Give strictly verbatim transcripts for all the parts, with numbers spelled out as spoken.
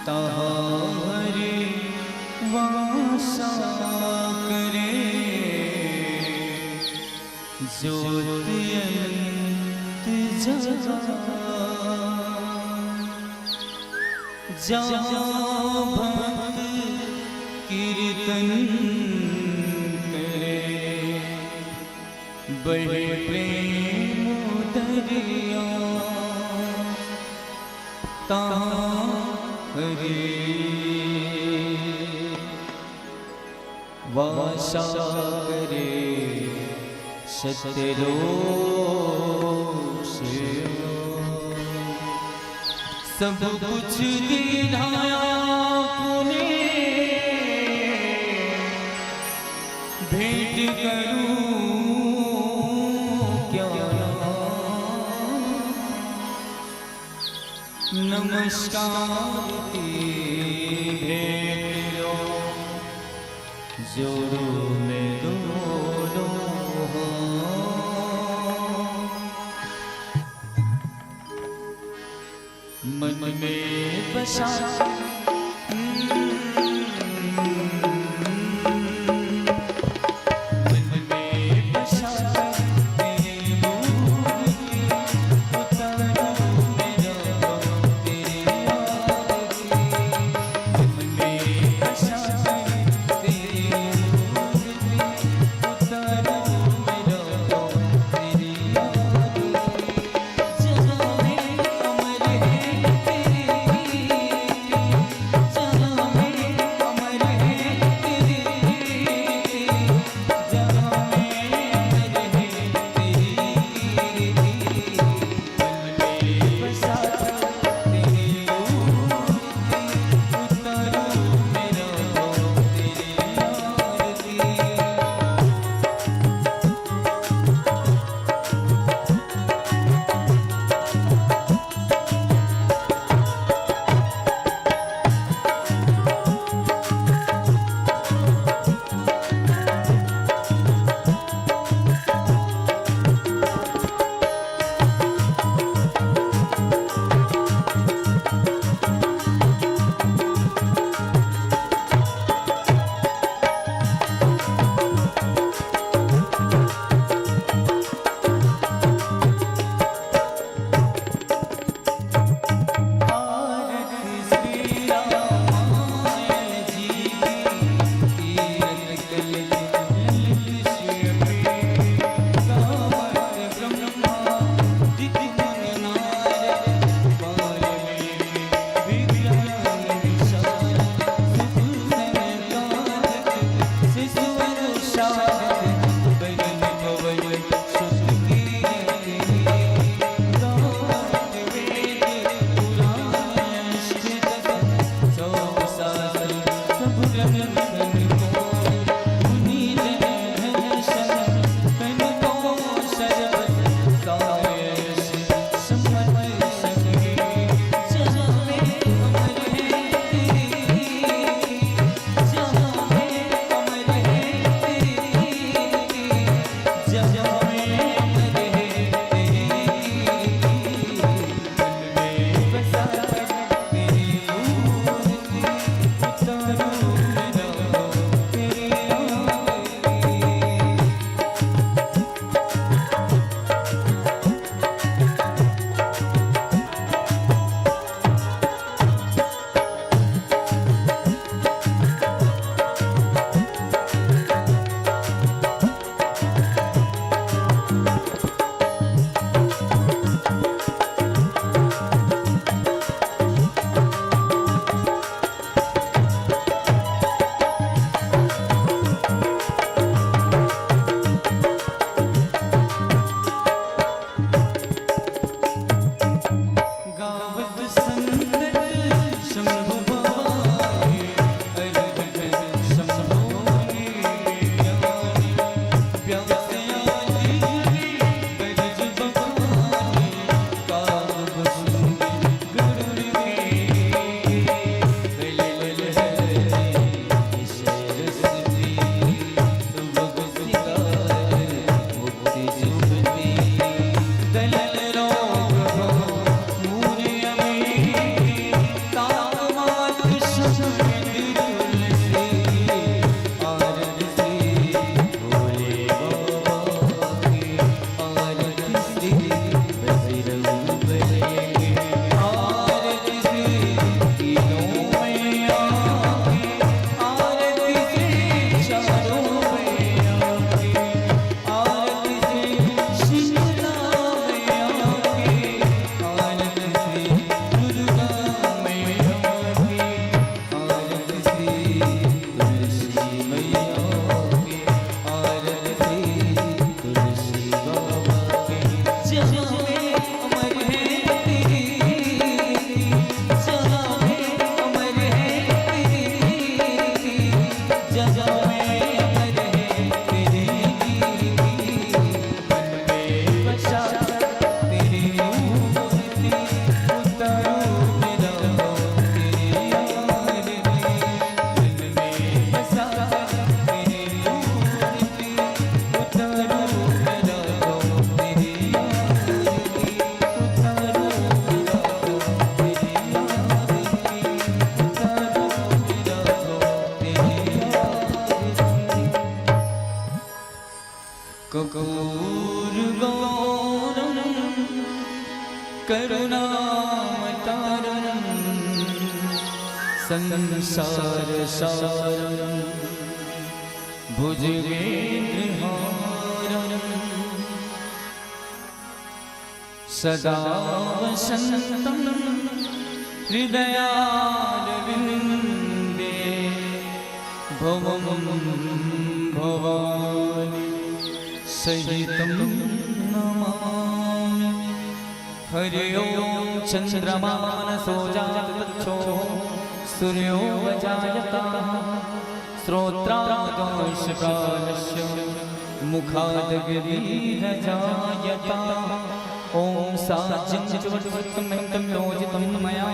तहां हरि वासा करे, जोत अनंत जहां। जहां भक्त कीर्तन करे, बहे प्रेम दरिया। तहां हरि वासा करे, सतलोक से। सब कुछ दीन्हा आपने, भेंट करूं क्या? नमस्कार की भेंट लो, जोड़ो मैं दोनों हाथ। मन में बसा संसारसारं भुजगेन्द्रहारं सदा वसन्तं हृदयारविन्दे भवं भवानी सहितं नमामि। हरि ओं। चन्द्रमा मनसो जाततच्छोः सूर्यो व जायताः। श्रोत्रादोषकालस्य मुखादग्निरजायताः। ॐ साज्यं च वटुस्वत्वं मन्त्रं योजितं मया।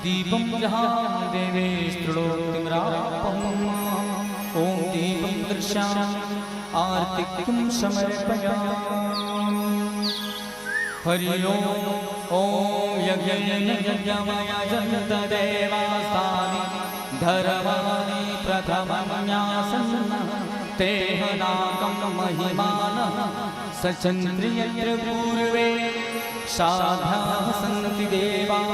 दीपं जहामि देवे स्त्रीलोकतिमिरापहम्। ॐ दीपं दर्शयामि आर्तिक्यं समर्पयामि। हरि ओं। ॐ यज्ञेन यज्ञमयजन्त देवास्तानि धर्माणि प्रथमन्यासन्। तेह नाकं महिमानः सचन्त्रि यत्र पूर्वे। साध्याः सन्ति देवाः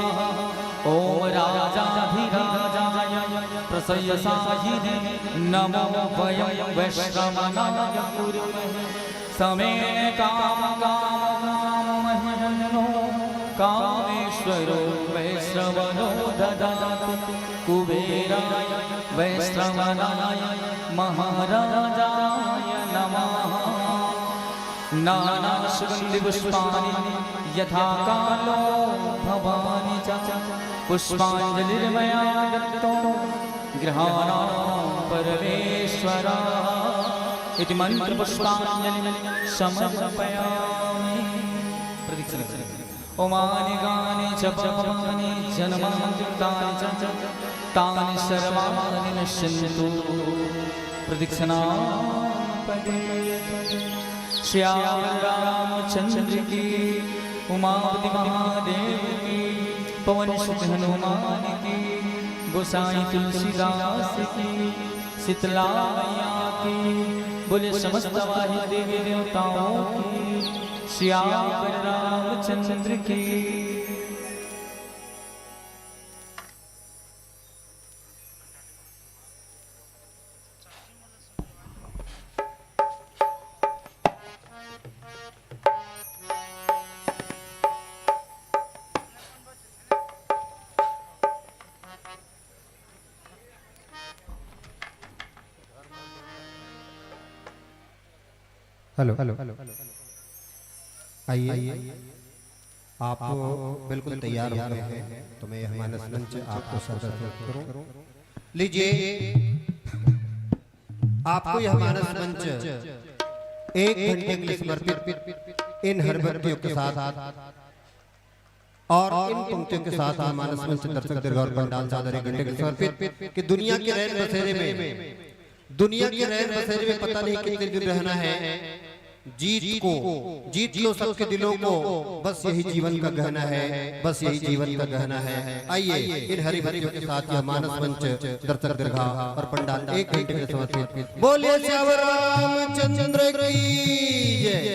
ॐ राजाधिराजाय प्रसयसायिने नमो वयं वैश्रवणाय कुर्महे। समेन कामकामकाममह्यन्नो कामेश्वरो वैश्रवणो ददातु कुबेराय वैश्रवणाय महाराजाय नमः। नानासुगन्धिपुष्पाणि यथा कालोद्भवानि च पुष्पाञ्जलिर्मया दत्तो गृहाणां परमेश्वर। इति मन्त्रपुष्पाञ्जलिं समर्पयामि। प्रदक्षिणं। ओमानि गानि च पापानि जन्मान्तरितानि च तानि सर्वाणि नश्यन्तु। प्रदक्षिणा पदे पदे। सियावर रामचंद्र की, उमापति महादेव की, पवन सुत हनुमान की, गोसाई तुलसीदास की, शीतला मैया की। बोले समस्त वाहिनी देवी देवताओं की, सियावर रामचंद्र की। हेलो, हेलो, हेलो, आइए। आप बिल्कुल तैयार हो गए हैं, तो मैं यह मानस मंच आपको समर्पित करूं। लीजिए, आपको यह मानस मंच एक घंटे के लिए समर्पित इन हरि भक्तियों के साथ और इन पंक्तियों के साथ यह मानस मंच दर्शक दीर्घा और पंडाल सादर एक घंटे के लिए समर्पित कि दुनिया के रैन बसेरे में दुनिया के रैन बसेरे में पता नहीं कितने दिन रहना है। जीत को, जीत लो सबके दिलों को, बस यही जीवन का गहना है, बस यही जीवन का गहना है। आइए, इन हरि भक्तियों के साथ यह मानस मंच दर्शक दीर्घा और पंडाल एक घंटे के समर्पित। बोलिए सियावर रामचंद्र की जय।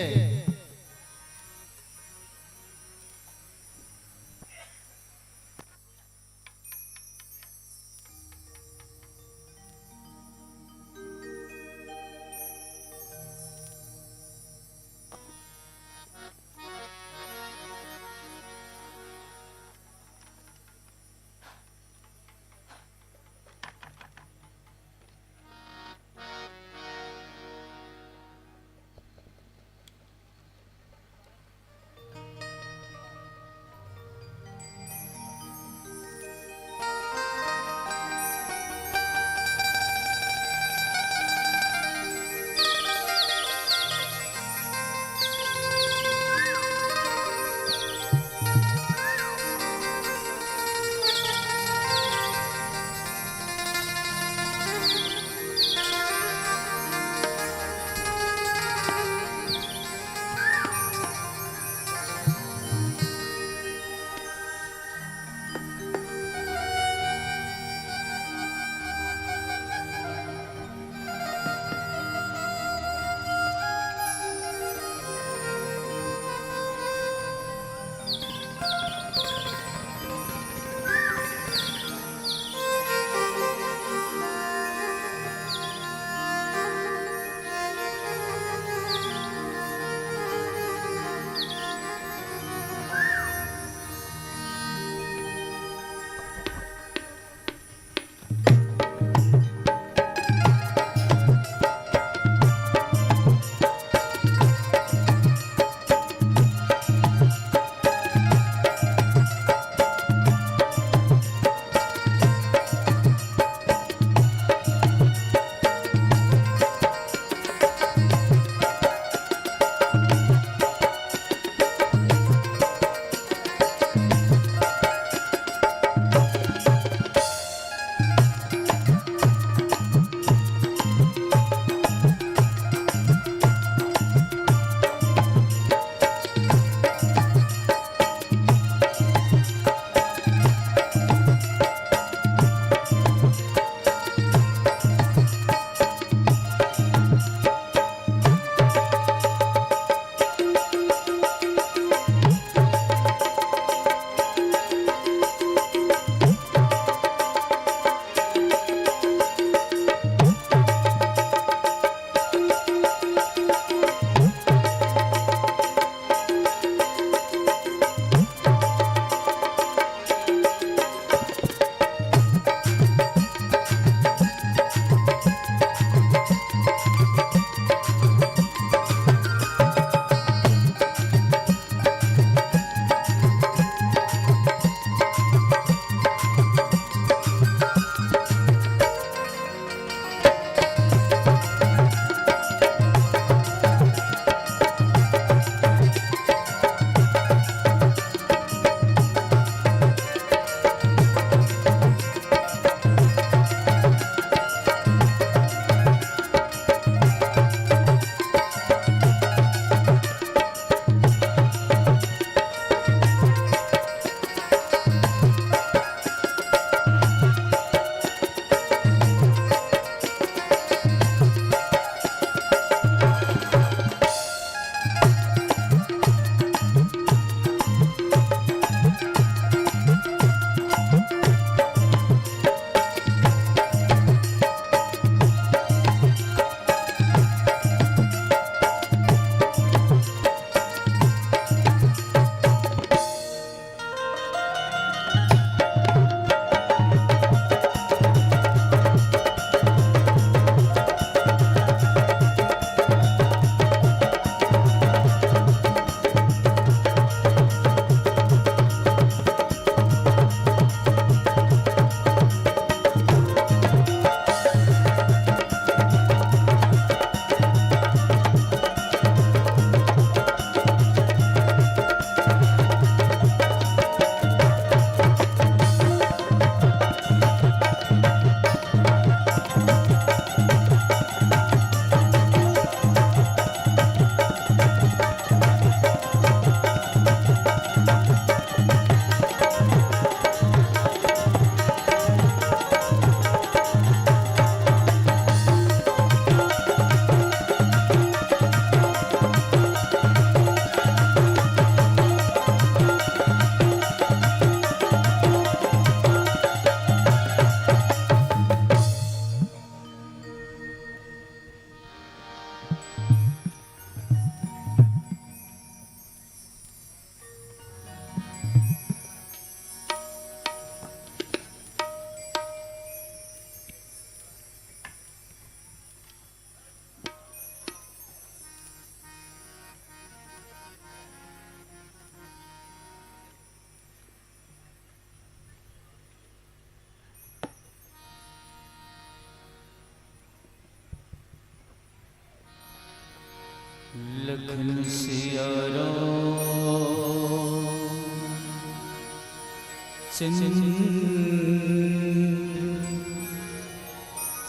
चंद्र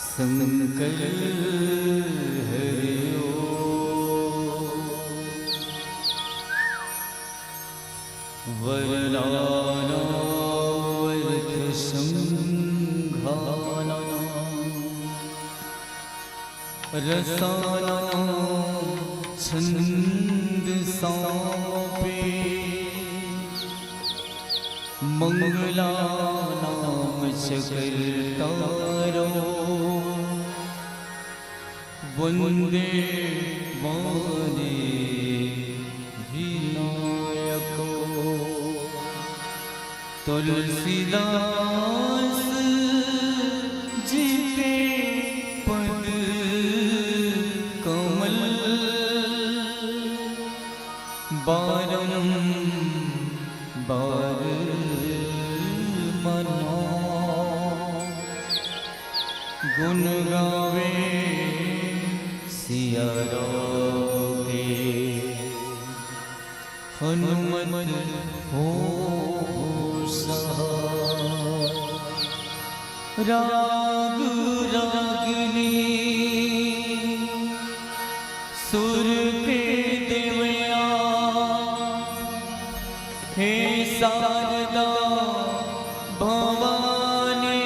शंकर हरिओ। वरदाना वर्थ संघाना रसाना छंद सांपे। मंगलानां च कर्तारो वंदे वादे विनायको। तुलसीदास जी के पद कमल बारंबार मनो। गुण गावे सिया राम के हनुमत हो सहाय। राग रागिनी सुर के देवया, हे शारदा भवानी,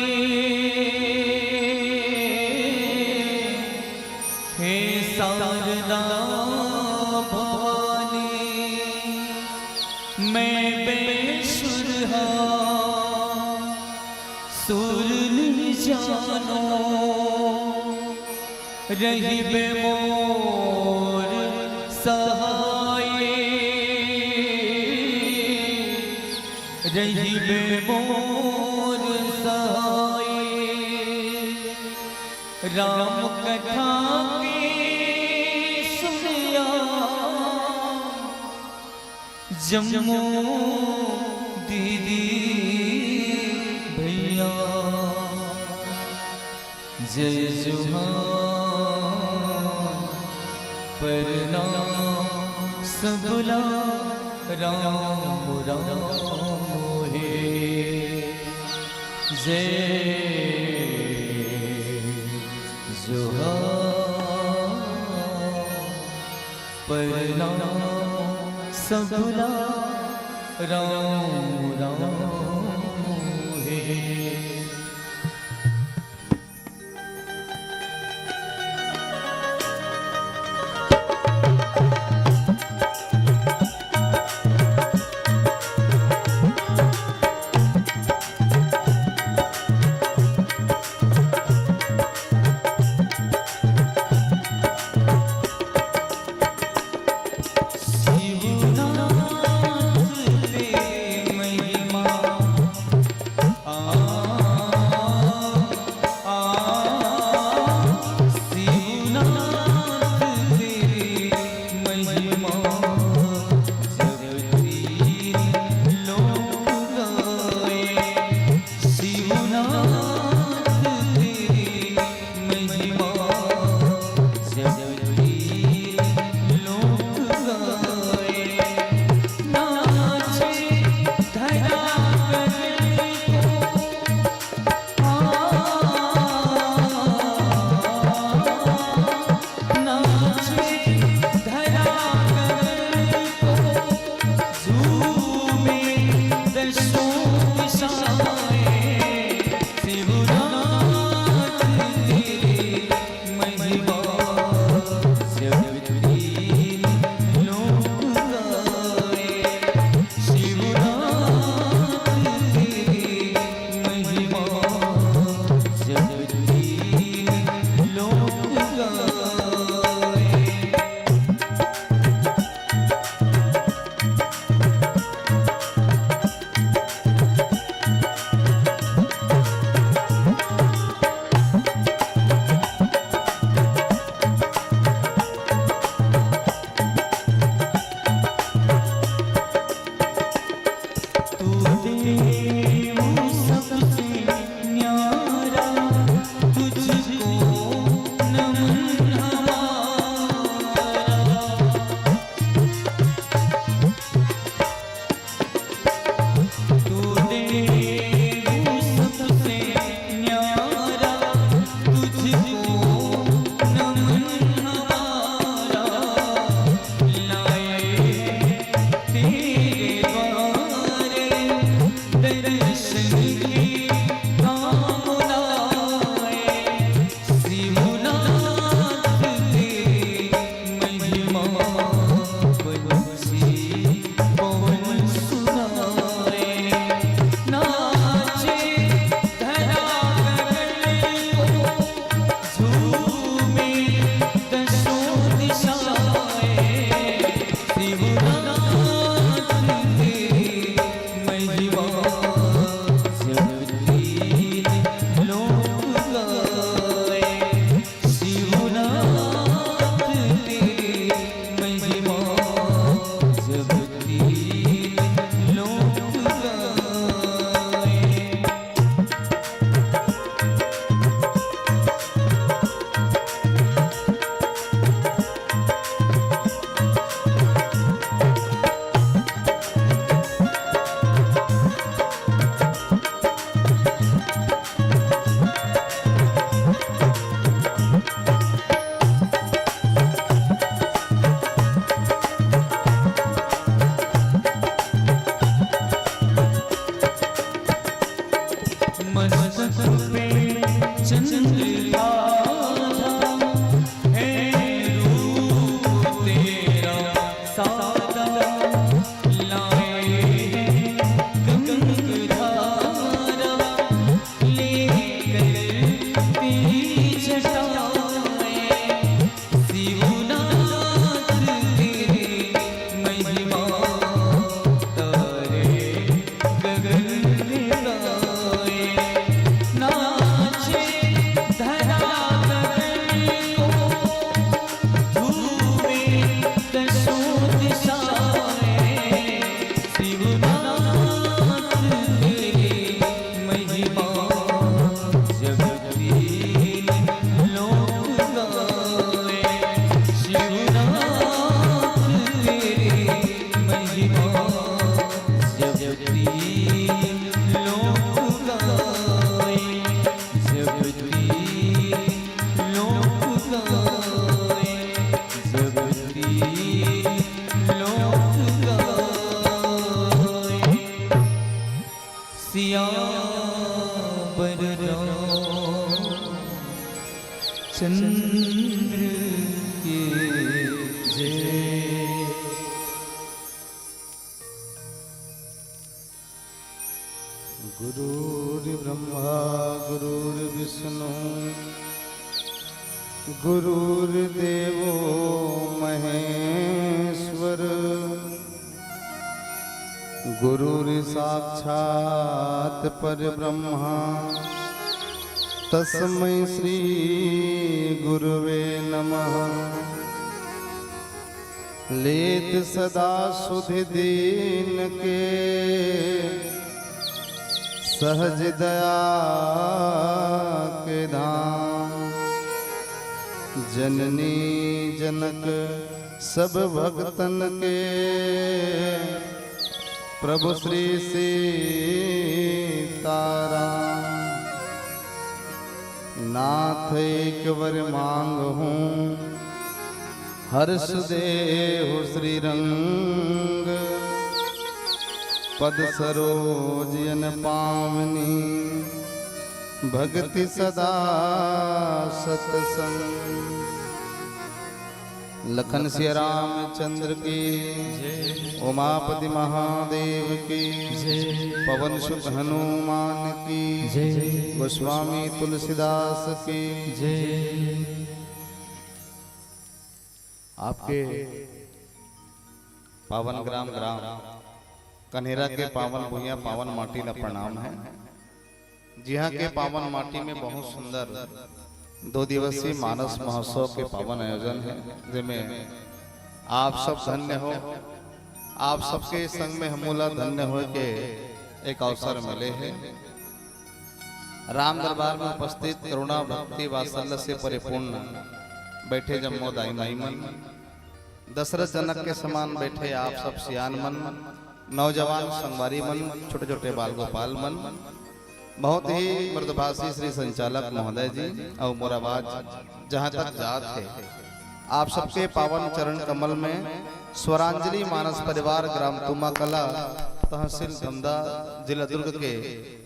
हे शारदा भवानी। मैं बेसुर हा सुर नहीं जानो, रहिबे मोर सहाय, रहिबे मोर सहाय। राम कथा के सुनिया जम्मो दीदी भैया, जय जोहार परनाम सबला, राम राम हे। जय जोहार परनाम सबला, राम राम हे। मस्तक पे चंद्र आधा, है रूप तेरा सादा, लाए है गंग धारा, लेकर तेरी जटाएं। शिवनाथ तेरी महिमा तारे गगन में गाए। नाचे धरा गगन को, धूमे दसों दिशाएं। शिवनाथ तेरी महिमा जब तीन लोक गाए। शिवनाथ तेरी महिमा जब तीन लोक गाए। जब तीन लोक गाए। जब तीन लोक गाए। सियावर रामचंद्र के जय। गुरुर्ब्रह्मा गुरुर्विष्णु गुरुर्देवो महेश्वर। गुरुर्साक्षात् परब्रह्मा तस्मै श्री गुरुवे नमः। लेत सदा सुधि दीन के सहज दया के धाम। जननी जनक सब भक्तन के प्रभु श्री सीताराम। नाथ एक वर मांगहूँ, हर्ष देहु श्री रंग। पद सरोज अन पावनी, भक्ति सदा सतसंग। लखन सिया रामचंद्र की, उमापति महादेव की, पवन सुत हनुमान की, गोस्वामी तुलसीदास की। आपके पावन ग्राम, ग्राम कन्हेरा के पावन भुइयां, पावन माटी ला प्रणाम है। जिहां के पावन माटी में बहुत सुंदर दो दिवसीय मानस महोत्सव के पावन आयोजन है, जेमे आप सब धन्य हो। आप सबके संग में हमू ला धन्य होय के एक अवसर मिले है। राम दरबार में उपस्थित करुणा, भक्ति, वात्सल्य से परिपूर्ण बैठे जम्मो दाई माई मन, दशरथ जनक के समान बैठे आप सब सियान मन, नौजवान संगवारी मन, छोटे-छोटे बाल गोपाल मन, बहुत ही मृदुभाषी श्री संचालक महोदय जी अउ मोर आवाज जहां तक जात हे, आप सबके पावन चरण कमल में स्वरांजलि मानस परिवार, ग्राम तुमाकला, तहसील धमधा, जिला दुर्ग के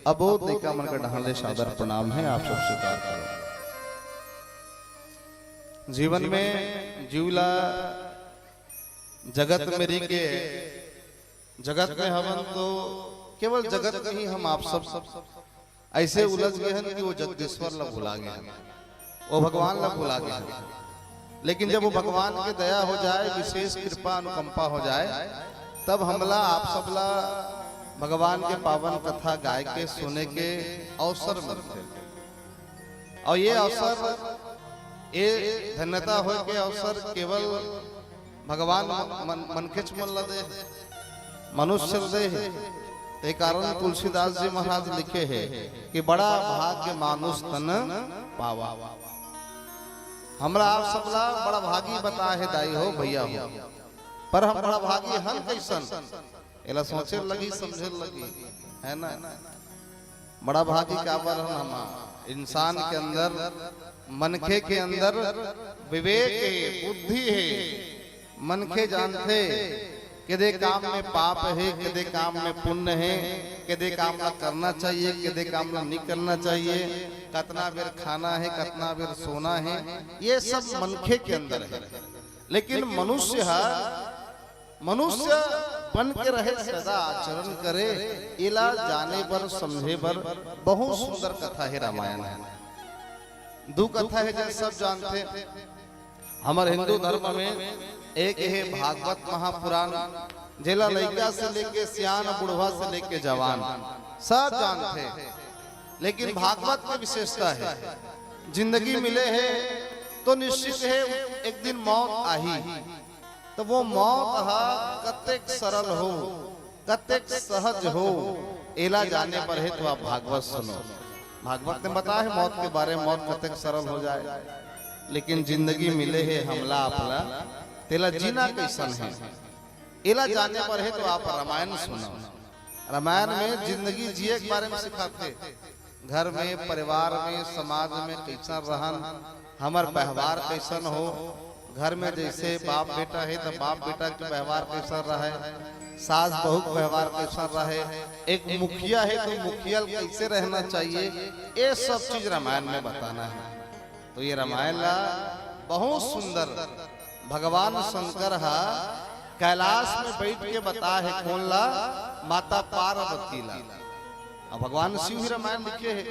अबोध लइका मन के डहान ले सादर प्रणाम हे। आप सब स्वीकार करो। जीवन में जीव ला जगत में रहि के, जगत में हवन तो केवल जगत में ही हम आप सब ऐसे उलझ गए हैं कि वो जगदीश्वर ला भुला गए हैं, वो भगवान ला भुला गए हैं। लेकिन जब वो भगवान के दया हो जाए, विशेष कृपा अनुकंपा हो जाए, तब हमला आप सबला भगवान के पावन कथा गाय के सुने के अवसर मिलथे। अउ ये अवसर, ये धन्यता होय के अवसर केवल भगवान मन, मनखेच मन ला दे हे, मनुष्य ला दे हे। ते कारण तुलसीदास जी महाराज लिखे हे कि बड़ा भाग्य मानुष तन पावा। हमला आप सबला बड़ा भागी बताय हे दाई हो, भैया हो, पर हम बड़ा भागी हन कइसन? एला सोचे लगही, समझे लगही, है ना? बड़ा भागी काबर हन हम? इंसान के अंदर, मनखे के अंदर विवेक हे, बुद्धि हे। मनखे जानथे, केदे काम में पाप हे, केदे काम में पुण्य हे। केदे काम ला करना चाहिए, केदे काम ला नहीं करना चाहिए, कतना बेर खाना है, कतना बेर सोना है, ये सब मनखे के अंदर है। लेकिन मनुष्य हा मनुष्य बन के रहे, सदा आचरण करे, एला जाने बर, समझे बर बहुत सुंदर कथा है रामायण है। दू कथा है, जैसे सब जानते, हमर हिंदू धर्म में एक है भागवत महापुराण, जेला लइका से लेके सियान, बुढ़वा से लेके जवान सब जानते। लेकिन भागवत के विशेषता है, जिंदगी मिले है तो निश्चित है एक दिन मौत आही। तो वो मौत हा कतेक सरल हो, कतेक सहज हो, एला जाने बर है तो आप भागवत सुनो। भागवत में बताए है मौत के बारे में, मौत कतेक सरल हो जाए, लेकिन जिंदगी मिले है हमला आपला, तेला जीना कैसन है, एला जाने बर है तो आप रामायण सुनो। रामायण में जिंदगी जिए के बारे में सिखाथे। घर में, परिवार में, समाज में कैसन रहन, हमर व्यवहार कैसन हो। घर में जैसे बाप बेटा है तो बाप बेटा के व्यवहार कैसन रहे, सास बहू के व्यवहार कैसन रहे, एक मुखिया है तो मुखिया ल कैसे रहना चाहिए, ये सब चीज रामायण में बताना है। तो ये रामायण ला बहुत सुंदर भगवान शंकर हा कैलाश में बैठ के बता है, कौन ला? माता पार्वती ला। अब भगवान शिव ही रामायण लिखे है,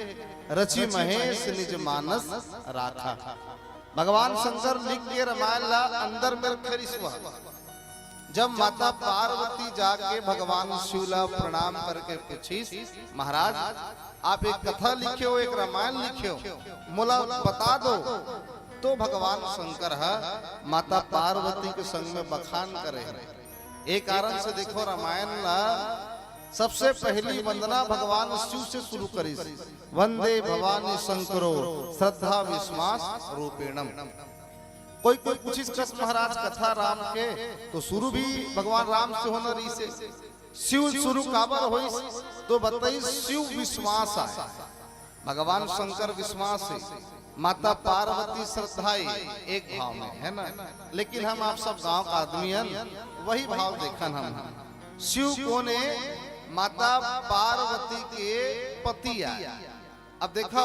रचि महेश निज मानस राखा। भगवान शंकर लिख के रामायण ला अंदर में रखे रिहिस हा। जब माता पार्वती जाके भगवान शिव ला प्रणाम करके पूछिस, महाराज, आप एक कथा लिखे हो, एक रामायण लिखे हो, मोला बता दो। तो भगवान शंकर हा माता पार्वती के संग में बखान करे। एक कारण से देखो, रामायण ला सबसे पहली वंदना भगवान शिव से शुरू करिस, "वंदे भवानी शंकरो श्रद्धा विश्वास रूपेणम।" कोई कोई पूछिस, "कस महाराज कथा राम के तो शुरू भी भगवान राम से होना रिहिसे, शिव शुरू काबर होइस?" तो बताइस, शिव विश्वास आय, भगवान शंकर विश्वास है, माता पार्वती श्रद्धा है, एक भाव में, है ना? लेकिन हम आप सब गांव का आदमी हन, वही भाव देखन हम। शिव कोन है? माता पार्वती के पति आय। अब देखो,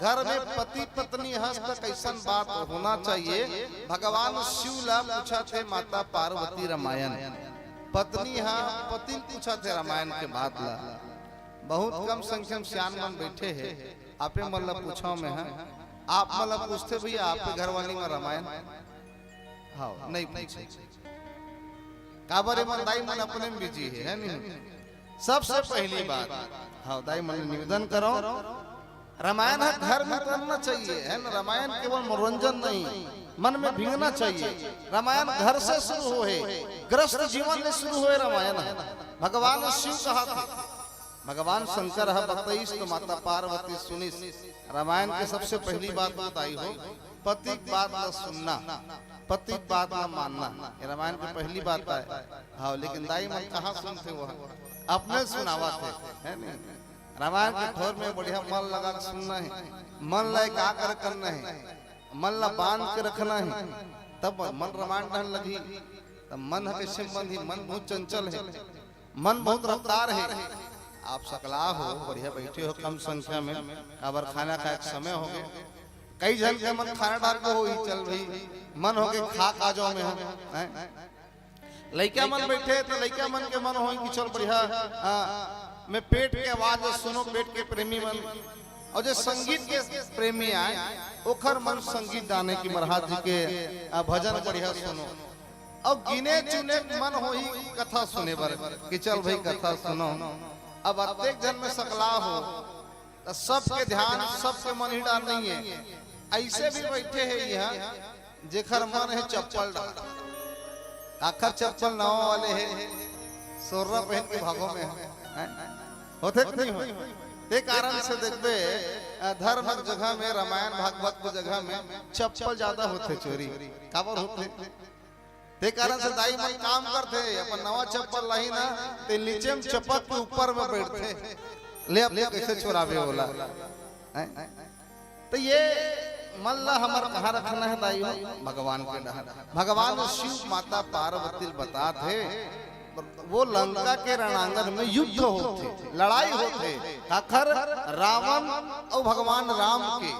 घर में पति पत्नी हस त कैसन बात होना चाहिए। भगवान शिव ला पूछा थे माता पार्वती रामायण, पत्नी हा पति ल पूछा थे रामायण के बात ला। बहुत कम संख्या में सियान मन बैठे हे, आपे मन ला पूछो मैं हा। आप मन ला पूछते भैया, आपके घरवाली में रामायण? हाँ, नहीं पूछे। काबर ए मन दाई मन अपने में बिजी हे, है नहीं? सबसे पहली बात, हाँ, दाई मन निवेदन करो, रामायण हा घर में करना चाहिए, है ना? रामायण केवल मनोरंजन नहीं, मन में भींगना चाहिए। रामायण घर से शुरू होए, गृहस्थ जीवन ले शुरू होए रामायण हा। भगवान शिव कहा थे, भगवान शंकर हा बताइस तो माता पार्वती सुनिस। रामायण के सबसे पहली बात बताई हो, पति के बात ला सुनना, पति के बात ला मानना, ये रामायण के पहली बात आय। हाँ, लेकिन दाई मन कहाँ सुनथे, वो अपने सुनावा थे, है नहीं? रामायण के ठोर में बढ़िया मन लगा के सुनना है, मन ला एकाग्र करना है, मन ला बांध के रखना है, तब मन रामायण डहन लगही। तब मन ह कैसे बंधही? मन बहुत चंचल है, मन बहुत रफ्तार है। आप सकला हो, बढ़िया बैठे हो कम संख्या में, काबर खाना खाए के समय हो गए। कई झन के मन खाना डाल के होही, चल भाई, मन हो के खा का जाओ में हम, हैं? लइका मन बैठे तो लइका मन के मन होही कि चल बढ़िया, आ, मैं पेट के आवाज सुनो, पेट के प्रेमी मन। और जो संगीत के प्रेमी आए, ओखर मन संगीत डाले कि महाराज जी के, आ, भजन बढ़िया सुनो। अब गिने चुने मन होही कथा सुने बर कि चल भाई कथा सुनो। अब अतेक झन में सकला हो, त सबके ध्यान, सबके मन ही डार नहीं है। ऐसे भी बैठे हैं यहाँ, जेखर मन है चप्पल डार, आखर चप्पल नवा वाले है, सोर्रा पहन के भागो में है, हैं? होथे कि नहीं हो? ते कारण से देखबे, अ, धर्म के जगह में, रामायण भागवत के जगह में चप्पल ज्यादा होथे चोरी। काबर होथे? ते कारण से दाई मन काम करथे, अपन नवा चप्पल लाही ना, ते नीचे में चपक के ऊपर में बैठथे, ले अब ले कैसे चुरावे ओला, हैं? तो ये मन ला हमर कहाँ रखना है दाई हो? भगवान के डहर। भगवान शिव माता पार्वती ल बतात हे, वो लंका के रणांगन में युद्ध होथे, लड़ाई होथे, काखर? रावण अउ भगवान राम के।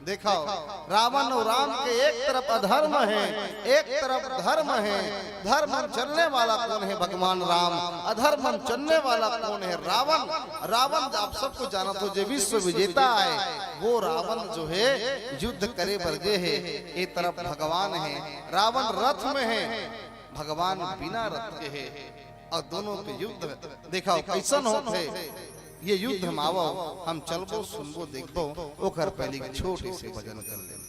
देखव, रावण अउ राम के एक तरफ अधर्म हे, एक तरफ धर्म हे। धर्म म चलने वाला कोन हे? भगवान राम। अधर्म म चलने वाला कोन हे? रावण। रावण आप सबको जानत हो, जे विश्व विजेता हे, वो रावण जो हे युद्ध करे बर गे हे। ए तरफ भगवान हे, रावण रथ में हे, भगवान बिना रथ के हे। अउ दोनों के युद्ध देखव कइसन होथे। ये युद्ध म आवव, हम चलबो, सुनबो, देखबो, ओकर पहिली एक छोटे से भजन कर लेबो।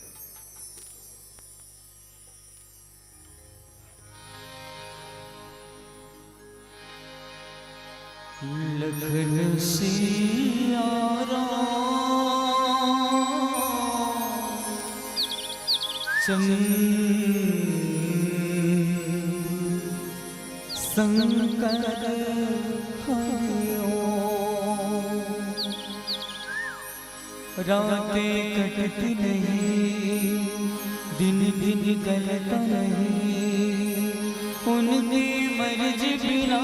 लखन सिया राम चंद संकर हरिओ। रातें कटती नहीं, दिन भी निकलता नहीं, उनकी मर्जी बिना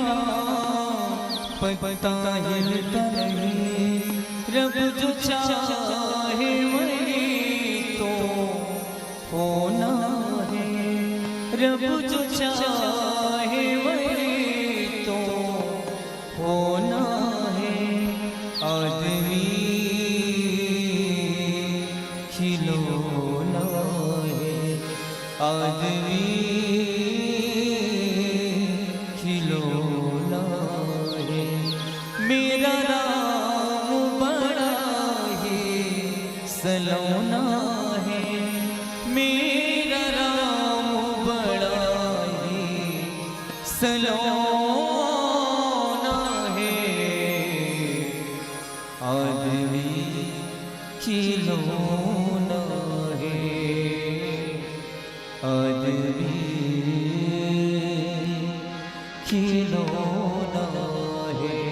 पत्ता हिलता नहीं। रब जो चाहे वही तो होना है, रब जो चाहे वही तो होना है। आदमी खिलौना है, आदमी खिलौना है। मेरा राम बड़ा ही सलोना है, मेरा राम बड़ा ही सलोना है। आदमी खिलौना है, आदमी खिलौना है।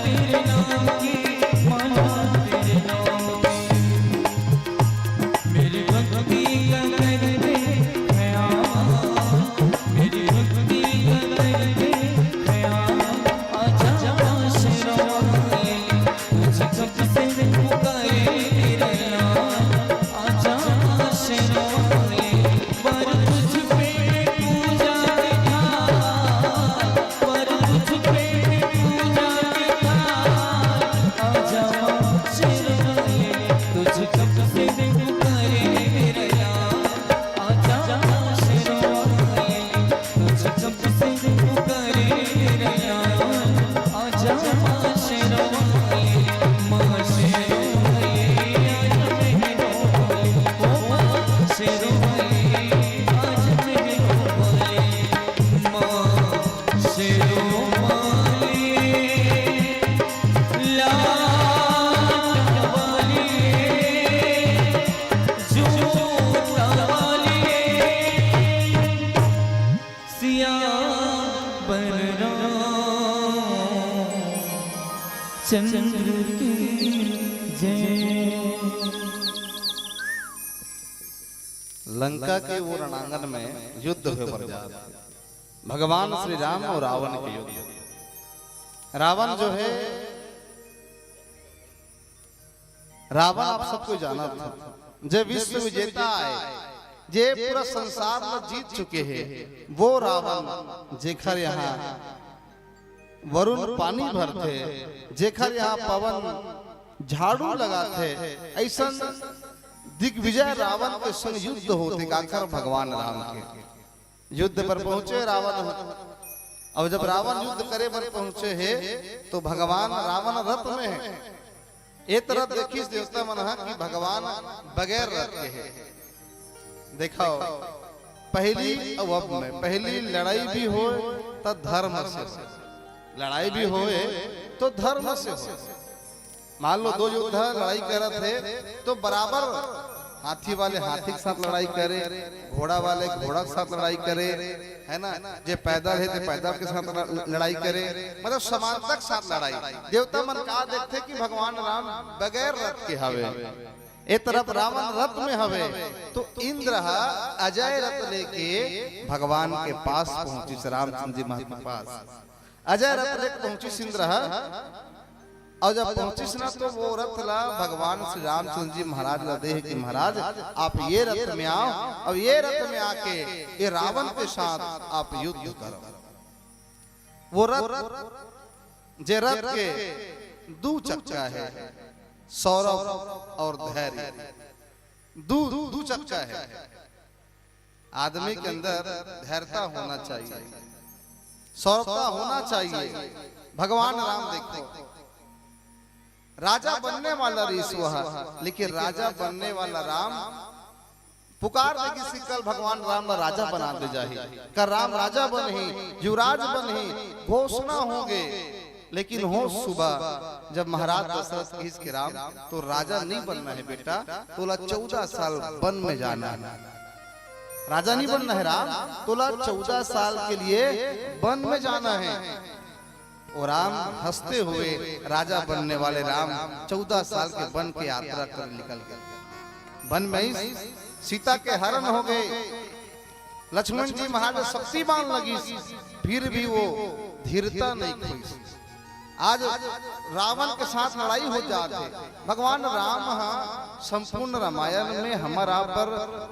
तेरे नाम की माला, तेरे नाम की। मेरी भक्ति का कर दे ख्याल, मेरी भक्ति का कर दे ख्याल। आजा शेरों वाले, तुझे कब से पुकारे तेरे यार। आजा शेरों वाले, पर तुझ पे पूजा के थाल, पर तुझ पे पूजा के थाल। आजा शेरों वाले, तुझ कब से पुकारे तेरे यार। आजा शेरों वाले, तुझ कब से पुकारे तेरे यार। आजा शेरों वाले, माँ शेरों वाले, आजा मेहरों वाले, ओ माँ शेरों वाले, आजा मेहरों वाले, माँ शेरों वाले, लाल वाले, जूता वाले, सिया बलराम चंद्र की जय। लंका के वो रणांगन में युद्ध होय बर जात हे। भगवान श्री राम और रावण के युद्ध। रावण जो है, रावण आप सबको जानत हो, जे विश्व विजेता आय, जे पूरा संसार में जीत चुके हैं, वो रावण जेखर यहाँ वरुण पानी भरथे, जेखर यहाँ पवन झाड़ू लगाथे, ऐसन दिग्विजय रावण के संग युद्ध होथे, काकर भगवान राम के। युद्ध पर पहुंचे रावण ह। अब जब रावण युद्ध करे बर पहुंचे हे, तो भगवान रावण रथ में हे। ए तरफ देखिस देवता मन ह कि भगवान बगैर रथ के हे। देखो, पहली अउ अब में, पहली लड़ाई भी होय त धर्म से होय, लड़ाई भी होय तो धर्म से होय। मान लो दो योद्धा लड़ाई करत हे, तो बराबर हाथी वाले हाथी के साथ लड़ाई करे, घोड़ा वाले घोड़ा के साथ लड़ाई करे, है ना? जे पैदल हे, ते पैदल के साथ ल-, लड़ाई करे, मतलब समानता के साथ लड़ाई। देवता मन का देखथे कि भगवान राम बगैर रथ के हवे, ए तरफ रावण रथ में हवे, तो इंद्र ह अजय रथ लेके भगवान के पास पहुंचिस, रामचंद्र जी महाराज के पास अजय रथ लेके पहुंचिस इंद्र ह। अउ जब पहुंचिस ना, तो वो रथ ला भगवान श्री रामचंद्र जी महाराज ला देहे कि महाराज, आप ये रथ में आओ, अब ये रथ में आके ये रावण के साथ आप युद्ध करो। वो रथ, जे रथ के दू चक्का हे, सौरभ और धैर्य, दू, दू चक्का हे। आदमी के अंदर धैर्यता होना चाहिए, सौरभता होना चाहिए। भगवान राम देखो, राजा बनने वाला रिस वह, लेकिन राजा बनने वाला राम पुकार दे कि कल भगवान राम ला राजा बना दे जाही। का राम राजा बनही, युवराज बनही, घोषणा होगे। लेकिन हो सुबह जब महाराज दशरथ कहिस कि राम, तो राजा नहीं बनना है बेटा, तोला चौदह साल वन में जाना है। राजा नहीं बनना है राम, तोला चौदह साल के लिए वन में जाना है। वो राम हंसते हुए, राजा बनने वाले राम चौदह साल के वन के यात्रा कर निकल गए। वन में ही सीता के हरण हो गए। लक्ष्मण जी महाराज शक्ति बाण लगिस, फिर भी वो धीरता नहीं खोइस। आज रावण के साथ लड़ाई हो जात हे। भगवान राम ह संपूर्ण रामायण में हमर आप बर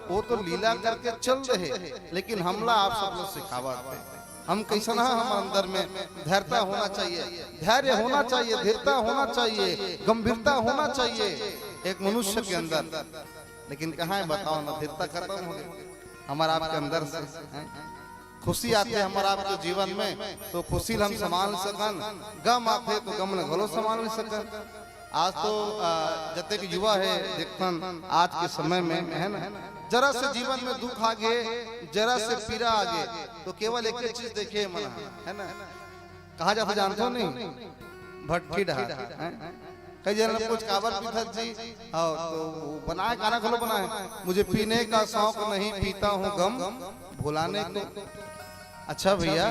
वो तो लीला करके चल रहे, लेकिन हमला आप सब ला सिखावत हे। हम कैसन ह, हमर अंदर में धैर्यता होना चाहिए, धैर्य होना चाहिए, धीरता होना चाहिए, गंभीरता होना चाहिए एक मनुष्य के अंदर। लेकिन कहाँ है बताओ ना, धीरता खत्म हो गई हमर आप के अंदर से, हैं? खुशी आथे हमर आप के जीवन में, तो खुशी ल हम संभाल सकन, गम आथे, तो गम ल घलो संभाल सकन। आज तो, आ, जतेक युवा हे, देखथन आज के समय में, है ना, जरा से जीवन में दुख आ गे, जरा से पीड़ा आ गे, तो केवल एक चीज देखे मन ह, है ना, कहाँ जाथे जानथो नहीं? भट्ठी डहार, हैं? कई झन ल पूछ, "काबर पीथस जी?" हाँ, तो वो बनाए गाना घलो बनाए, "मुझे पीने का शौक नहीं, पीता हूँ गम भुलाने को।" अच्छा भैया,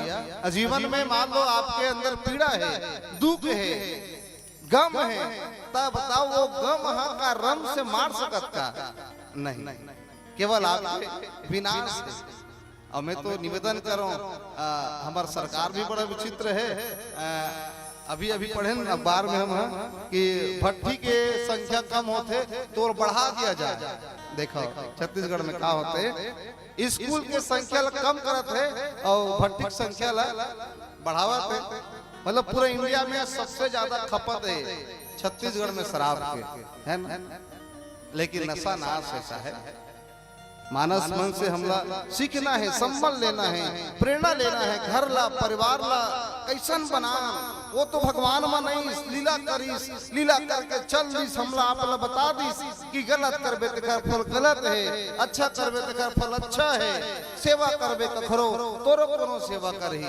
जीवन में मान लो आपके अंदर पीड़ा है, दुख है, गम हे, त बताओ वो गम ह का रम से मार सकत का? नहीं, केवल आपके विनाश हे। अउ मैं तो निवेदन करंव, अ, हमर सरकार भी बड़ा विचित्र हे। अ, अभी, अभी पढ़ेन अखबार में हम ह कि भट्ठी के संख्या कम होथे तो बढ़ा दिया जाए। देखो, छत्तीसगढ़ में का होथे, स्कूल के संख्या ला कम करत हे अउ भट्ठी के संख्या ला बढ़ावत हे। मतलब पूरा इंडिया में सबसे ज्यादा खपत हे छत्तीसगढ़ में शराब के, है ना? लेकिन नशा नाश हे साहेब। मानस मन से हमला सीखना हे, संबल लेना हे, प्रेरणा लेना हे। घर ला, परिवार ला कइसन बनान, वो तो भगवान म नइस, लीला करिस, लीला करके चल दिस, हमला आप ला बता दिस कि गलत करबे तेकर फल गलत हे, अच्छा करबे तेकर फल अच्छा हे। सेवा करबे कखरो, तोरो कोनो सेवा करही।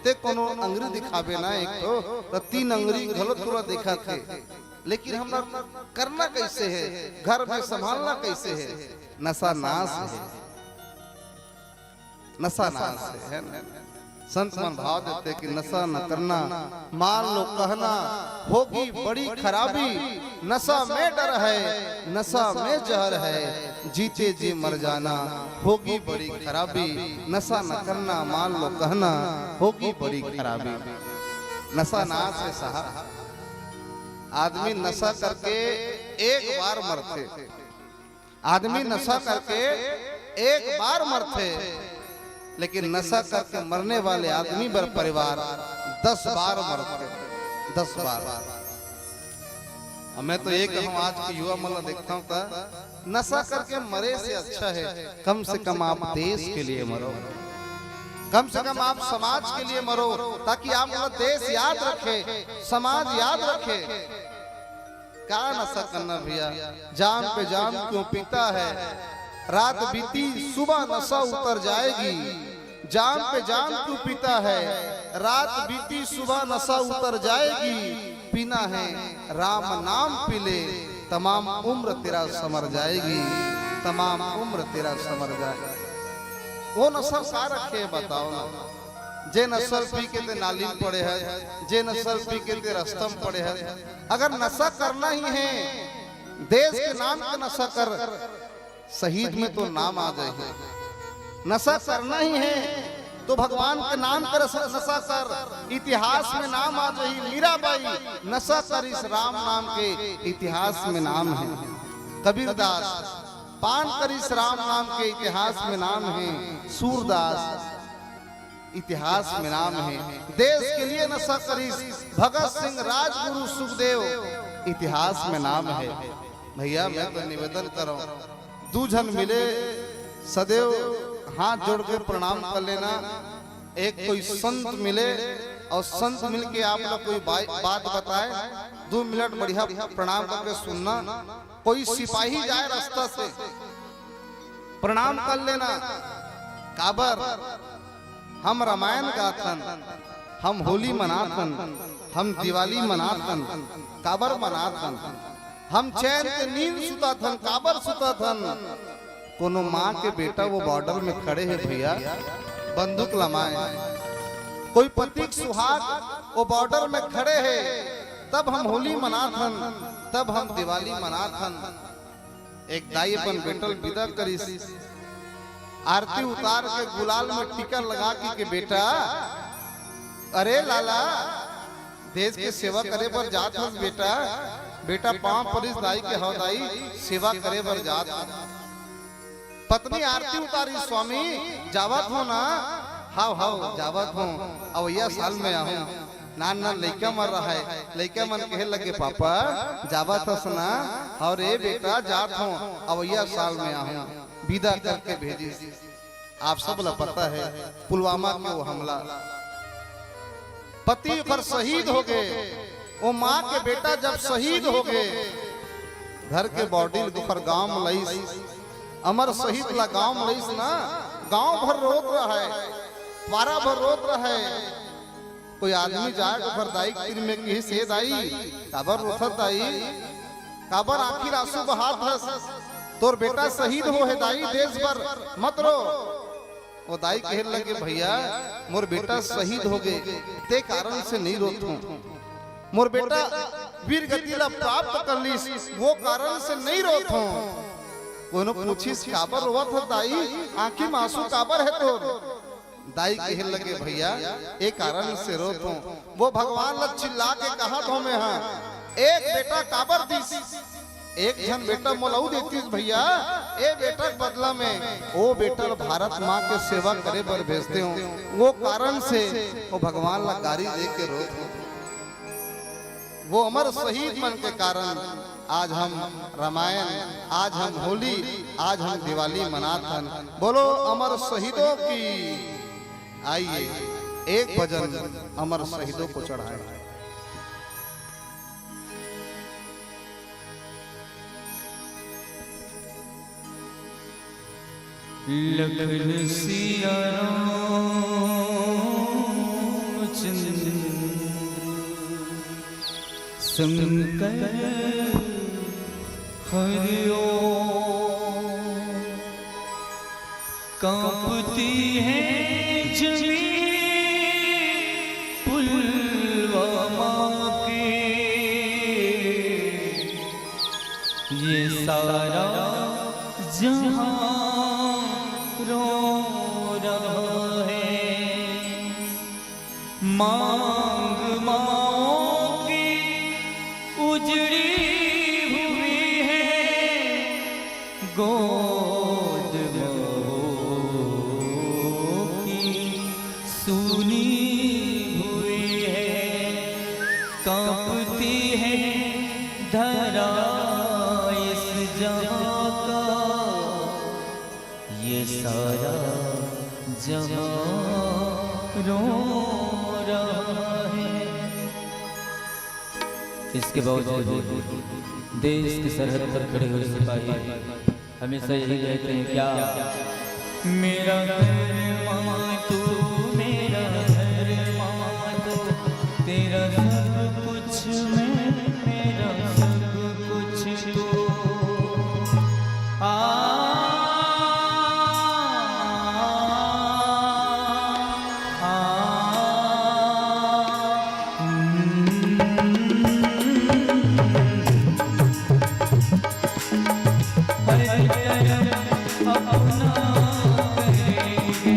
ते कोनो अंगरी दिखाबे ना एक ठो, त तीन अंगरी घलो तोला देखत हे। लेकिन हमला करना कइसे हे, घर में संभालना कइसे हे? नशा नाश हे, नशा नाश हे, है ना? संत मन भाव देथे कि नशा न करना, मान लो कहना, होगी बड़ी खराबी। नशा में डर है, नशा में जहर है, जीते जी मर जाना, होगी बड़ी खराबी। नशा न करना, मान लो कहना, होगी बड़ी खराबी। नशा नाश हे साहब। आदमी नशा करके एक बार मरथे, आदमी नशा करके एक बार मरथे, लेकिन नशा करके मरने वाले आदमी बर परिवार दस बार मरथे, दस बार। अउ मैं तो ये कहूँ, आज के युवा मन ला देखता हूँ त नशा करके मरे से अच्छा हे कम से कम आप देश के लिए मरो, कम से कम आप समाज के लिए मरो, ताकि आप ला देश याद रखे, समाज याद रखे। का नशा करना भैया, जाम पे जाम क्यों पीता है, रात बीती सुबह नशा उतर जाएगी। जाम पे जाम क्यों पीता है, रात बीती सुबह नशा उतर जाएगी। पीना है राम नाम पी ले, तमाम उम्र तेरा समर जाएगी, तमाम उम्र तेरा समर जाएगी। वो नशा का रखे हे बताओ ना। जे नशा ल पी के ते नाली म पड़े हे, जे नशा ल पी के ते रस्ता म पड़े हे। अगर नशा करना ही हे, देश के नाम के नशा कर, शहीद में तो नाम आ जाही। नशा करना ही हे तो भगवान के नाम के रस-, नशा कर, इतिहास में नाम आ जाही। मीराबाई नशा करिस राम नाम के, इतिहास में नाम हे। कबीरदास पान करिस राम नाम के, इतिहास में नाम हे। सूरदास इतिहास में नाम हे। देश के लिए नशा करिस भगत सिंह, राजगुरु, सुखदेव, इतिहास में नाम हे। भैया, मैं तो निवेदन करंव, दू झन मिले, सदैव हाथ जोड़ के प्रणाम कर लेना। एक कोई संत मिले अउ संत मिल के आप ला कोई बा-, बात बताए, दू मिनट बढ़िया प्रणाम करके सुनना। कोई सिपाही जाए रस्ता से, प्रणाम कर लेना। काबर? हम रामायण गाथन, हम होली मनाथन, हम दिवाली मनाथन। काबर मनाथन? हम चैन के नींद सुताथन। काबर सुताथन? कोनो माँ के बेटा वो बॉर्डर में खड़े हे भैया, बंदूक लमाए। कोई पति के सुहाग वो बॉर्डर में खड़े हे, तब हम होली मनाथन, तब हम दिवाली मनाथन। एक दाई अपन बेटा ल विदा करिस, आरती उतार के गुलाल में टीका लगा के, के, "बेटा, अरे लाला, देश के सेवा करे बर जात हस बेटा।" बेटा पाँव परिस दाई के, "हव दाई, सेवा करे बर जात हस।" पत्नी आरती उतारिस, "स्वामी, जावत हो ना?" "हव, हव, जावत हो, अवइया साल में आहूँ।" नान नान लइका मन रहय, लइका मन कहे लगे, "पापा, जावत हस ना?" "हव रे बेटा, जात हों, अवइया साल में आहूँ।" विदा करके भेजिस। आप सब ला पता हे पुलवामा के वो हमला, पति ओकर शहीद हो गे। वो माँ के बेटा जब शहीद हो गे, घर के बॉडी ल ओकर गाँव में लइस, अमर शहीद ला गाँव में लइस ना, गाँव भर रोत रहय, पारा भर रोत रहय। कोई आदमी जाय ओकर दाई के तीर में किहिस, "ए दाई, काबर रोथस दाई? काबर आँखी ल आँसू बहात हस? तोर बेटा शहीद हो हे दाई, देश बर, मत रो।" वो दाई कहे लगे, "भैया, मोर बेटा शहीद हो गे, ते कारण से नइ रोत हों। मोर बेटा वीर गति ला प्राप्त कर लिस, वो कारण से नहीं रोत हों। कोनो पूछिस, "काबर रोवत हो दाई? आँखी म आंसू काबर हे तोर?" दाई कहे लगे, "भैया, ए कारण से रोत हों, वो भगवान ला चिल्ला के कहत हों मैं हा, एक बेटा काबर दिस?" एक झन बेटा मोला अउ देतिस भैया, ए बेटा के बदला में ओ बेटा ल भारत माँ के सेवा करे बर भेजते हों, वो कारण से ओ भगवान ला गारी दे के रोत हों। वो अमर शहीद मन के कारण आज हम रामायण, आज हम होली, आज हम दिवाली मनात हन। बोलो अमर शहीदों की। आइए, एक भजन अमर शहीदों को चढ़ाएं। लखन सिया राम चंद्र शंकर हरिओ। कांपती है जमीन पुलवामा के, ये सारा जहां रो रहा है। मांग माओ की उजड़ी हुई है, गोद माओ की सूनी हुई है। कांपती है धरा इस जहां का, ये सारा जहां रो रहा है। इसके बावजूद भी देश की सरहद पर खड़े हुए सिपाही हमेशा यही कहते हैं क्या, मेरा घर मां तू, मेरा घर मां तू, तेरा सब कुछ मैं, मेरा सब कुछ तू। आ, आ, आ, हम्म। हर धर्म अपना करेंगे,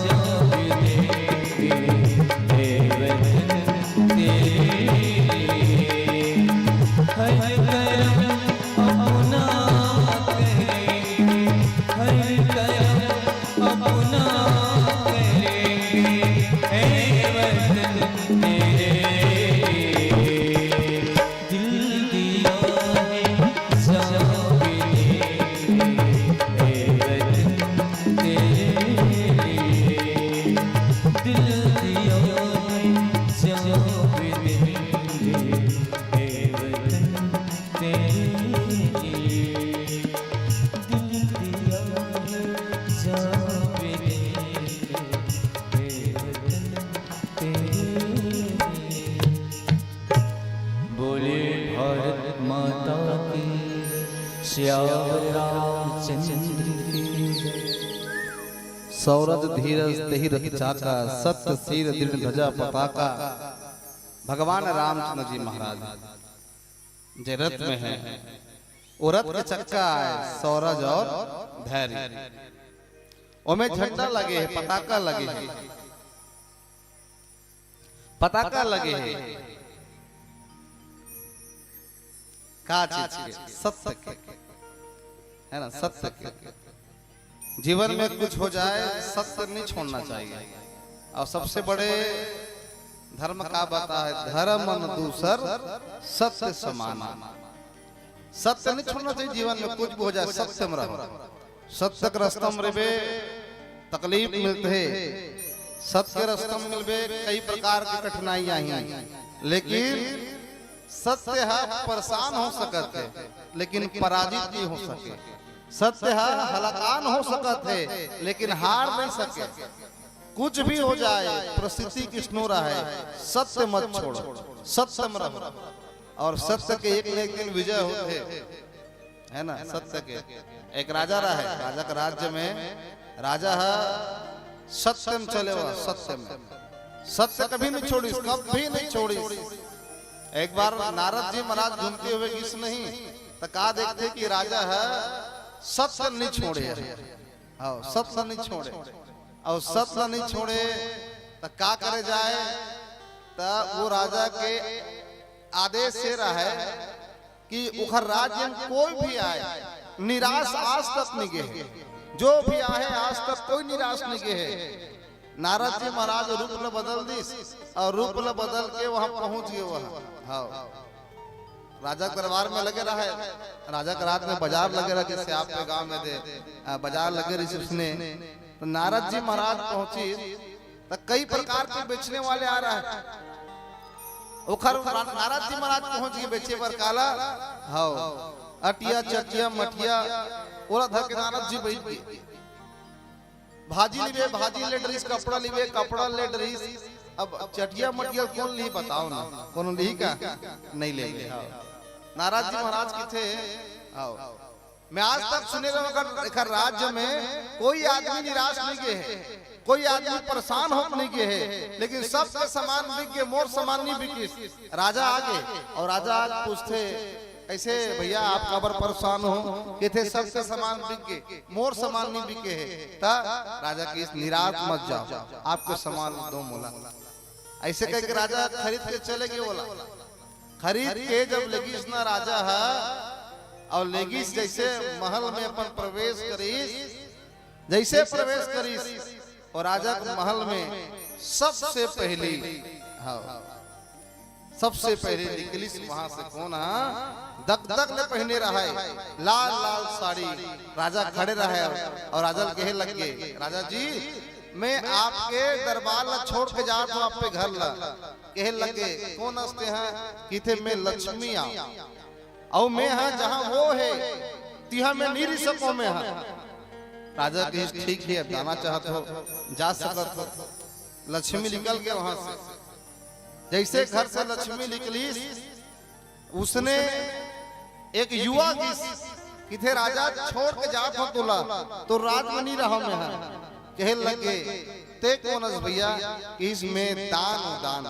जान देंगे, हे वतन तेरे। हर करम अपना करेंगे, हर करम अपना करेंगे, हे वतन तेरे। दिल दिया है जान भी देंगे, ए वतन तेरे लिए। दिल दिया है जान भी देंगे, ए वतन तेरे लिए। दिल दिया है जान भी देंगे, ए वतन तेरे लिए। बोले भारत माता की, सियावर रामचंद्र की। सौरज धीरज तेहि रथ चाका, सत्य शील दृढ़ ध्वजा पताका। भगवान रामचंद्र जी महाराज जे रथ में है, वो रथ के चक्का है सौरज और धैर्य। ओमे झंडा लगे है, पताका लगे है। पताका लगे हे। का चीज के? सत्य के। है ना, सत्य के। जीवन में कुछ हो जाए, सत्य नहीं छोड़ना चाहिए। और सबसे बड़े धर्म का बता है, धर्म अन दूसर सत्य समान। सत्य नहीं छोड़ना चाहिए जीवन में, कुछ भी हो जाए, सत्य में रहो। सत्य के रस्ता में रहिबे, तकलीफ मिलथे। सत्य के रस्ता में मिलबे, कई प्रकार के कठिनाई आही, लेकिन सत्य ह परेशान हो सकत हे, लेकिन पराजित नहीं हो सके। सत्य ह हलाकान हो सकत हे, लेकिन हार नहीं सके। कुछ भी हो जाए, परिस्थिति किसनो रहे, सत्य मत छोड़ो, सत्य में रहो। और सत्य के एक न एक दिन विजय होथे। है ना, सत्य के। एक राजा रहे, राजा के राज्य में राजा ह सत्य में चले हुआ, सत्य में। सत्य कभी नहीं छोड़िस, कभी नहीं छोड़िस। एक बार नारद जी महाराज घूमते हुए गिस नहीं, त का देखथे कि राजा ह सत्य नहीं छोड़े। हाँ, सत्य नहीं छोड़े। और सत्य नहीं छोड़े त का करे जाए? त वो राजा के आदेश ये रहे कि ओखर राज्य में कोई भी आए, निराश आज तक नहीं गे हे। जो भी आए, आज तक कोई निराश नहीं गे हे। नारद जी महाराज रूप ल बदल दिस और रूप ल बदल के वहां पहुंच गए वहां। हाँ, राजा के दरबार में लगे रहे। राजा के रात में बाजार लगे रहे, जैसे आपके गांव में दे, आ, बाजार लगे रही उसने। तो नारद जी महाराज पहुंची, त कई प्रकार के बेचने वाले आ रहे हैं। ओखर रा-, नारद जी महाराज पहुंच गए बेचे बर काला। हव, अटिया, चटिया, मटिया, ओला धर के नारद जी बैठ गए। भाजी लिबे, भाजी ले डरिस, कपड़ा लिबे, कपड़ा ले डरिस। अब चटिया मटिया कौन लिही, बताओ ना, कोनो लिही का? नहीं ले। नारद जी महाराज किथे? आओ। मैं आज तक सुने रहो, अगर एकर राज्य में कोई आदमी निराश नहीं गे हे, कोई आदमी परेशान हो नहीं गे हे, लेकिन सबके सामान बिक गे, मोर सामान नहीं बिकिस। राजा आगे और राजा आगे पूछथे, "कैसे भैया, आप काबर परेशान हो?" कथे, "सबके सामान बिक गे, मोर सामान नहीं बिके हे।" त राजा कहिस, "निराश मत जाओ, आपके सामान दो मोला।" ऐसे कह के राजा खरीद के चले गए ओला। खरीद के जब लेगिस ना राजा ह, और लेगिस जैसे महल में अपन प्रवेश करिस, जैसे प्रवेश करिस, और राजा के महल में सबसे पहली, हाँ, सबसे पहले निकलिस वहां से कौन? हाँ, दगदग ले पहने रहे, लाल लाल साड़ी। राजा खड़े रहे और राजा ल कहे लग गए, "राजा जी, मैं आपके दरबार ला छोड़ के जात हूँ, आपके घर ला।" कहे लगे, "कौन हस तें?" कथे, "मैं लक्ष्मी आंव, अउ मैं हा जहां वो हे, तिहां मैं नहीं रह सकूं मैं हा।" राजा कहिस, "ठीक हे, अब जाना चाहत हो, जा सकत हो।" लक्ष्मी निकल गए वहां से। जैसे घर से लक्ष्मी निकलिस, उसने एक युवा गिस, कथे, "राजा, छोड़ के जात हूं तोला, तो राज में नहीं रहा मैं हा।" कहे लगे, "तें कौन हस भैया?" कहिस, "मैं दान हूं, दान।"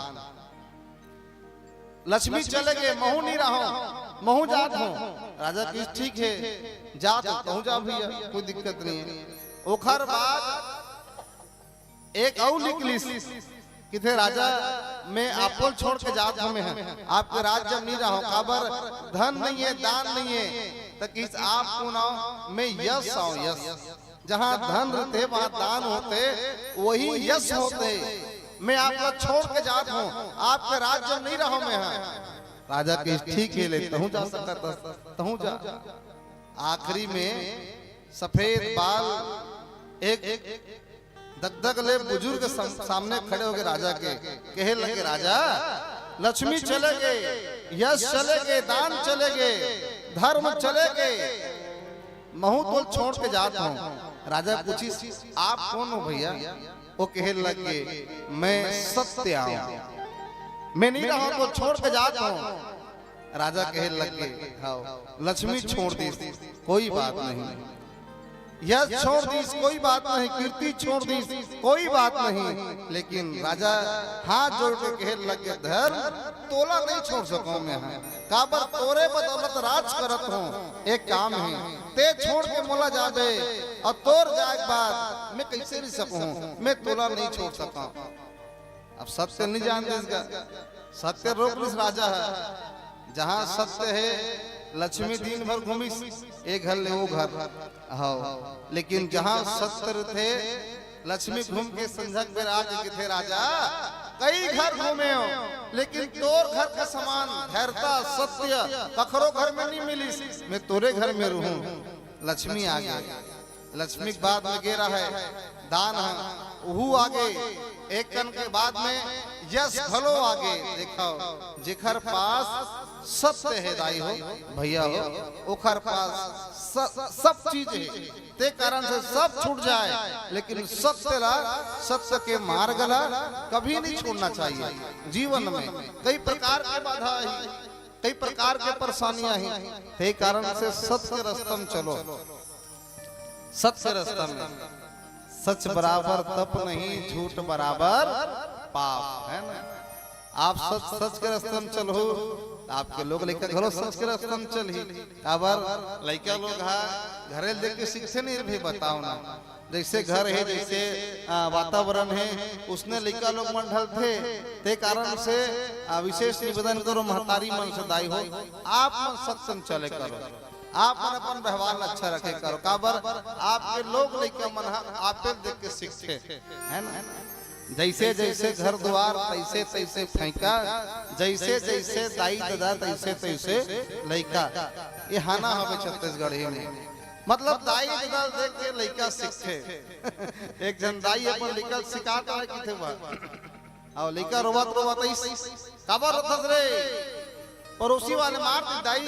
लक्ष्मी चले गए, "महूं नहीं रहा हूं, महूं जात हूं।" राजा कहिस, "ठीक हे, जात हूं, तहूं जा भैया, कोई दिक्कत नहीं हे।" ओखर बाद एक अउ लिख लिस, किथे राजा, मैं आपो ल छोड़ के जात हंव, मैं ह आपके राज म नइ रहंव, काबर धन नइ हे, दान नइ हे, त किस आप कोन आंव, मैं यश आंव, यश। जहां धन रहिथे, वहां दान होथे, वही यश होथे। मैं आप ला छोड़ के जात हंव, आपके राज म नइ रहंव मैं ह। राजा किस ठीक हे, ले तहूं जा सकत हस, तहूं जा। आखिरी में सफेद बाल एक दगदग ले बुजुर्ग सम-, सामने खड़े होके राजा के कहे लगे, राजा, लक्ष्मी चले गे, यश चले गे, दान चले गे, धर्म चले गे, महूं तोल छोड़ के जात हंव। राजा पूछिस, आप कोन हो भइया? वो कहे लगे, मैं सत्य आंव, मैं नइ रहंव, तोल छोड़ के जात हंव। राजा कहे लगे, हव, लक्ष्मी छोड़ दिस, कोई बात नहीं, यश छोड़ दिस, कोई बात नहीं, कीर्ति छोड़ दिस, कोई बात नहीं, लेकिन राजा हाथ जोड़ के कहे लगे, धर्म, तोला नइ छोड़ सकंव मैं ह, काबर तोरे बदौलत राज करत हंव। एक काम हे, ते छोड़ के मोला जाबे अउ तोर जाए के बाद मैं कइसे रहि सकहूं, मैं तोला नइ छोड़ सकंव। अब सत्य नइ जान दिस गा, सत्य रोक लिस राजा ह। जहां सत्य हे, लक्ष्मी दिन भर घूमिस, ए घर ले ओ घर, हव, लेकिन जहां सत्य रहिथे, लक्ष्मी घूम के संझा के बेरा आके कथे, राजा, कई घर घूमे हंव, लेकिन तोर घर के समान धैर्यता, सत्य कखरो घर में नइ मिलिस। मैं तोरे घर में रहूं। लक्ष्मी आगे, लक्ष्मी के बाद में गे रहय दान ह, उहू आगे, एक कन के बाद में यश घलो आगे। देखव, जेखर पास सत्य हे दाई हो, भइया हो, ओखर पास स-, सब चीज हे। ते कारण से सब छूट जाए, लेकिन सत्य ला, सत्य के मार्ग ला कभी नइ छोड़ना चाहिए। जीवन में कई प्रकार के बाधा आही, कई प्रकार के परेशानी आही, ते कारण से सत्य के रस्ता म चलो। सत्य रस्ता में, सच बराबर तप नहीं, झूठ बराबर पाप, हे ना? आप सच, सच के रस्ता में चलहू, त आपके लोग लइका घलो सच के रस्ता में चलही। काबर लइका लोग ह घरे ल देख के सीखथे नहीं रे भई, बताव ना। जइसे घर हे, जइसे, आ, वातावरण हे, उसने लइका लोग मन ढलथे। ते कारण से, आ, विशेष निवेदन करो महतारी मन से, दाई हो, आप मन सत्संग चले करो, आप मन अपन व्यवहार ल अच्छा रखे करो। काबर आपके लोग लइका मन ह आपे ल देख के सीखथे, हे ना? जइसे जइसे घर दुवार, तइसे तइसे फइका, जइसे जइसे दाई ददा, तइसे तइसे लइका। ये हाना हवे छत्तीसगढ़ी में, मतलब दाई ददा ल देख के लइका सीखथे। एक झन दाई अपन लइका ल सिखात हे, किथे बा, अउ लइका रोवत रोवत आइस, काबर रोथस रे? पड़ोसी वाले मार दिस दाई,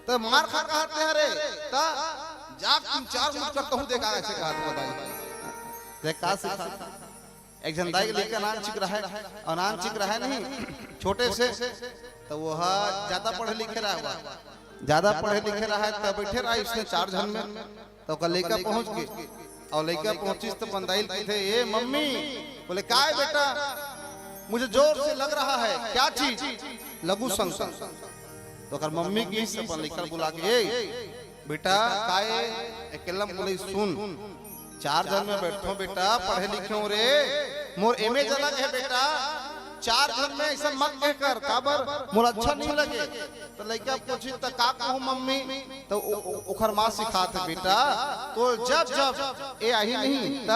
त मार खा कहत हे रे, त जा तीन चार मुठका तहूं दे, अइसे कहत हे दाई। देख का सिखा। एक झन दाई के लइका नानचिक रहय, अउ नानचिक रहय नहीं, छोटे से, त वो ह जादा पढ़े लिखे रहय, जादा पढ़े लिखे रहय, त बइठे रहय अइसने चार झन में, त ओकर लइका पहुंच गे, अउ लइका पहुंचिस त अपन दाई ल कथे, ए मम्मी, बोले, "काय बेटा, मुझे जोर से लग रहा है।" "क्या चीज?" "लघु शंका।" त ओकर मम्मी कहिस अपन लइका ल बुला के, ए बेटा, काय अकेल्ला म बोले, सुन, चार झन में बइठों बेटा, पढ़े लिखे हों रे, मोर image अलग हे बेटा, चार झन में अइसन मत कहे कर, काबर मोला अच्छा नइ लगे। त लइका पूछिस, "त का कहूं मम्मी?" त ओ-, ओ-, ओखर मां सिखात हे, "बेटा, तोर जब जब ए आही नहीं, त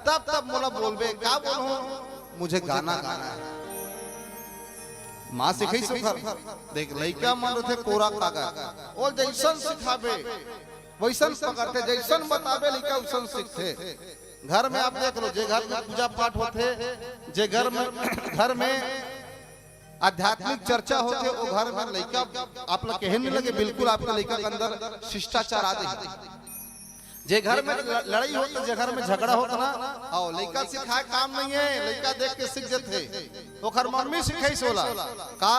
तब तब मोला बोलबे।" "का बोलहूं?" "मुझे गाना गाना है।" मां सिखाइस ओखर। देख, लइका मन रथे कोरा कागज, ओला जइसन सिखाबे, वइसन पकड़थे, जइसन बताबे, लइका वइसन सीखथे। घर में आप देख लो, जे घर में पूजा पाठ होथे, जे घर में, घर में आध्यात्मिक चर्चा होथे, ओ घर में लइका, आप ला कहे नइ लगे, बिल्कुल आपके लइका के अंदर शिष्टाचार आ जाही। जे घर में ल-, लड़ई होथे, जे घर में झगड़ा होथे ना, अउ लइका सिखाए काम नइ हे, लइका देख के सीख जथे। ओखर मम्मी सिखाइस ओला, का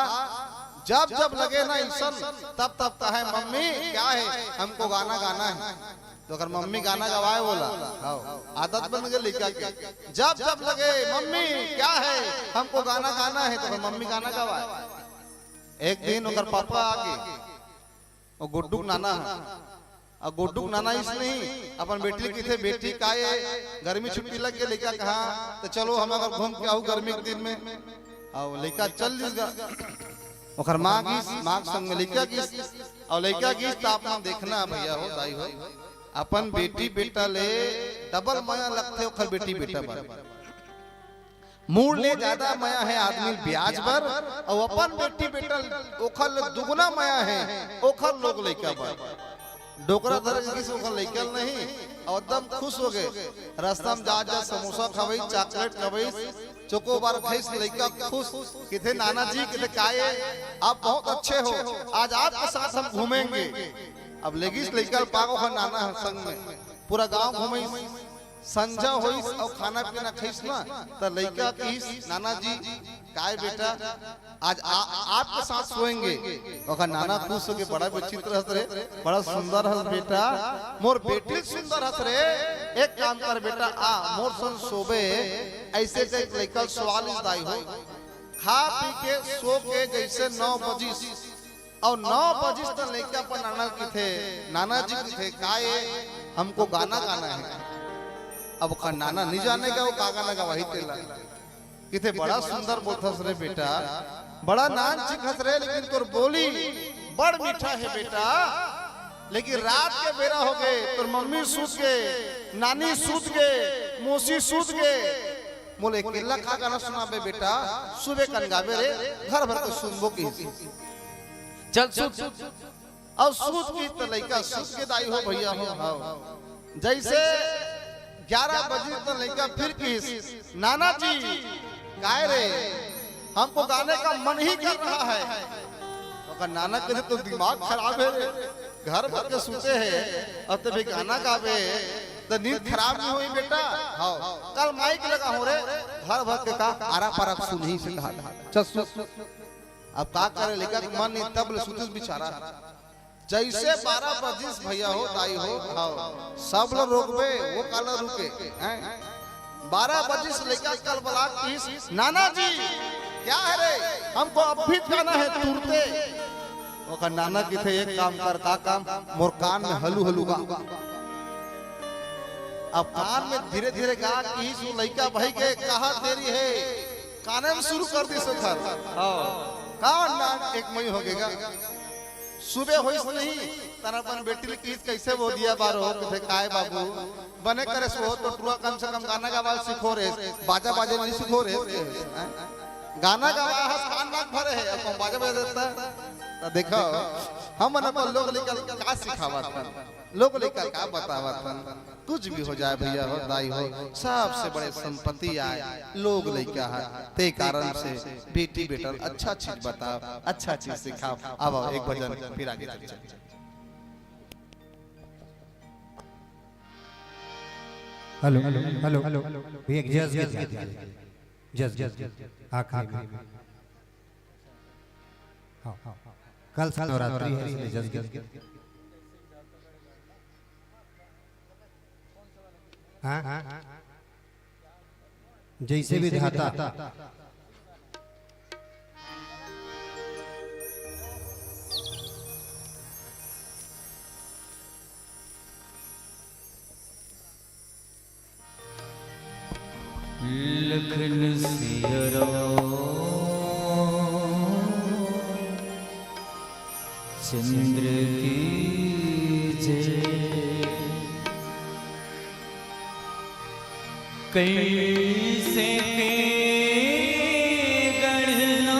जब जब लगे ना अइसन, तब तब कहे, "मम्मी, क्या है? हमको गाना गाना है।" त ओकर मम्मी गाना गवाय ओला। हव, आदत बन गे लइका के। जब जब लगे, "मम्मी, क्या है? हमको गाना गाना है," त ओकर मम्मी गाना गवाय। एक दिन ओकर पापा आगे, ओ गुड्डू के नाना ह, अउ गोड्डू के नाना अइस नहीं, अपन बेटी ल कहिथे, "बेटी, का ये गर्मी छुट्टी लग गे?" लइका कहा, "त चलो, हम अगर घूम के आहू गर्मी के दिन में।" अउ लइका चल दिस गा। ओखर माँ गिस, माँ के संग में लइका गिस, अउ लइका गिस त आप मन देखना भैया हो, दाई हो, अपन बेटी बेटा ले डबल मया लगथे ओखर बेटी बेटा बर। मूड़ ले जादा मया हे आदमी ल बियाज बर, अउ अपन बेटी बेटा ल ओखर ले दुगुना मया हे ओखर लोग लइका बर। डोकरा धर के गिस ओखर लइका ल नहीं, अउ एकदम खुश हो गे। रस्ता में जात जात समोसा खवइस, चॉकलेट खवइस, चोकोबार खइस, लइका खुश। कहिथे, "नाना जी," कहिथे, "का ये? आप बहुत अच्छे हो, आज आपके साथ हम घूमेंगे।" अब लेगिस लइका ल पाक ओखर नाना ह संग में, पूरा गांव घूमइस। संझा होइस अउ खाना पीना खइस ना, त लइका कहिस, "नाना जी, काय बेटा, आज आ, आपके साथ सोएंगे।" ओखर नाना खुश होके, "बड़ा विचित्र हस रे, बड़ा सुंदर हस बेटा, मोर बेटी सुंदर हस रे। एक काम कर बेटा, आ मोर संग सोबे।" अइसे कहिके लइका ल सुवा लिस दाई हो। खा पी के सो के जइसे नौ बजिस, अउ नौ बजिस त लइका अपन नाना ल कहिथे, "नाना जी," कहिथे, "का ये? हमको गाना गाना है।" अब ओखर नाना नहीं जाने गा वो का गाना गवाही तेला। कहिथे, "बड़ा सुंदर बोलथस रे बेटा, बड़ा नान चिखस रे, लेकिन तोर बोली बड़ मीठा हे बेटा, लेकिन रात के बेरा हो गे, तोर मम्मी सूत गे, नानी सूत गे, मौसी सूत गे, मोला अकेल्ला का गाना सुनाबे बेटा, सुबे कन गाबे रे, घर भर के सुनबो," कहिस। चल सुत। अउ सुत गिस त लइका सुत गे दाई हो भैया हो, हव। जइसे ग्यारह बजिस त लइका फिर कहिस, "नाना जी, काय रे, हमको गाने का मन ही कर रहा है।" ओकर नाना कहिथे, "तोर दिमाग खराब हे रे, घर भर के सुते हे, अउ तैं भी गाना गाबे, त नींद खराब नहीं होही बेटा?" "हव, कल माइक लगाहूं रे, घर भर के का आरा पारा सुनही," कहिस त। चल सुत। अब का करे, लइका के मन नहीं, तब ले सुतिस बिचारा। जइसे बारह बजिस भैया हो, दाई हो, हव, सब ल रोकबे, वो काला रुके, हैं? बारह बजिस लइका कलबला कहिस, "नाना जी, क्या है रे? हमको अभी गाना है तुरते।" ओकर नाना कहिथे, "एक काम कर।" "का काम?" "मोर कान में हलू हलू गा।" अब कान में धीरे धीरे गा कहिस, वो लइका भई के कहा देरी है, काने में शुरू कर दिस ओखर। हव। का ना एक मई हो गे गा। सुबे होइस नहीं, तन अपन बेटी ल कहिस, "कइसे वो दिया बारो?" कहिथे, "काय बाबू, बने करेस वो, टोटरुआ कम से कम गाना गावल सिखो रे, बाजा बाजे नहीं सिखो रे।" हैं? गाना गावा हस, कान नाक भरे हे, अब बाजा बजा देता। त देखव, हमन अपन लोग लइका ल का सिखावत हन, लोग लइका ल का बतावत हन। कुछ भी हो जाए भैया हो, दाई हो, सबसे बड़े संपत्ति आय लोग लइका ह। ते कारण से बेटी बेटा ल अच्छा चीज बताव, अच्छा चीज सिखाव। अब एक भजन फिर आगे चल चल। हेलो, हेलो, हेलो, भैया, एक जस गीत गा दीजिए। जस गीत, आखिरी में। हाँ, हाँ। कल से नवरात्रि है, इसलिए जस गीत। हाँ? जैसे विधाता। लखन सिया राम चंद्र की जय। कैसे के गढ़ना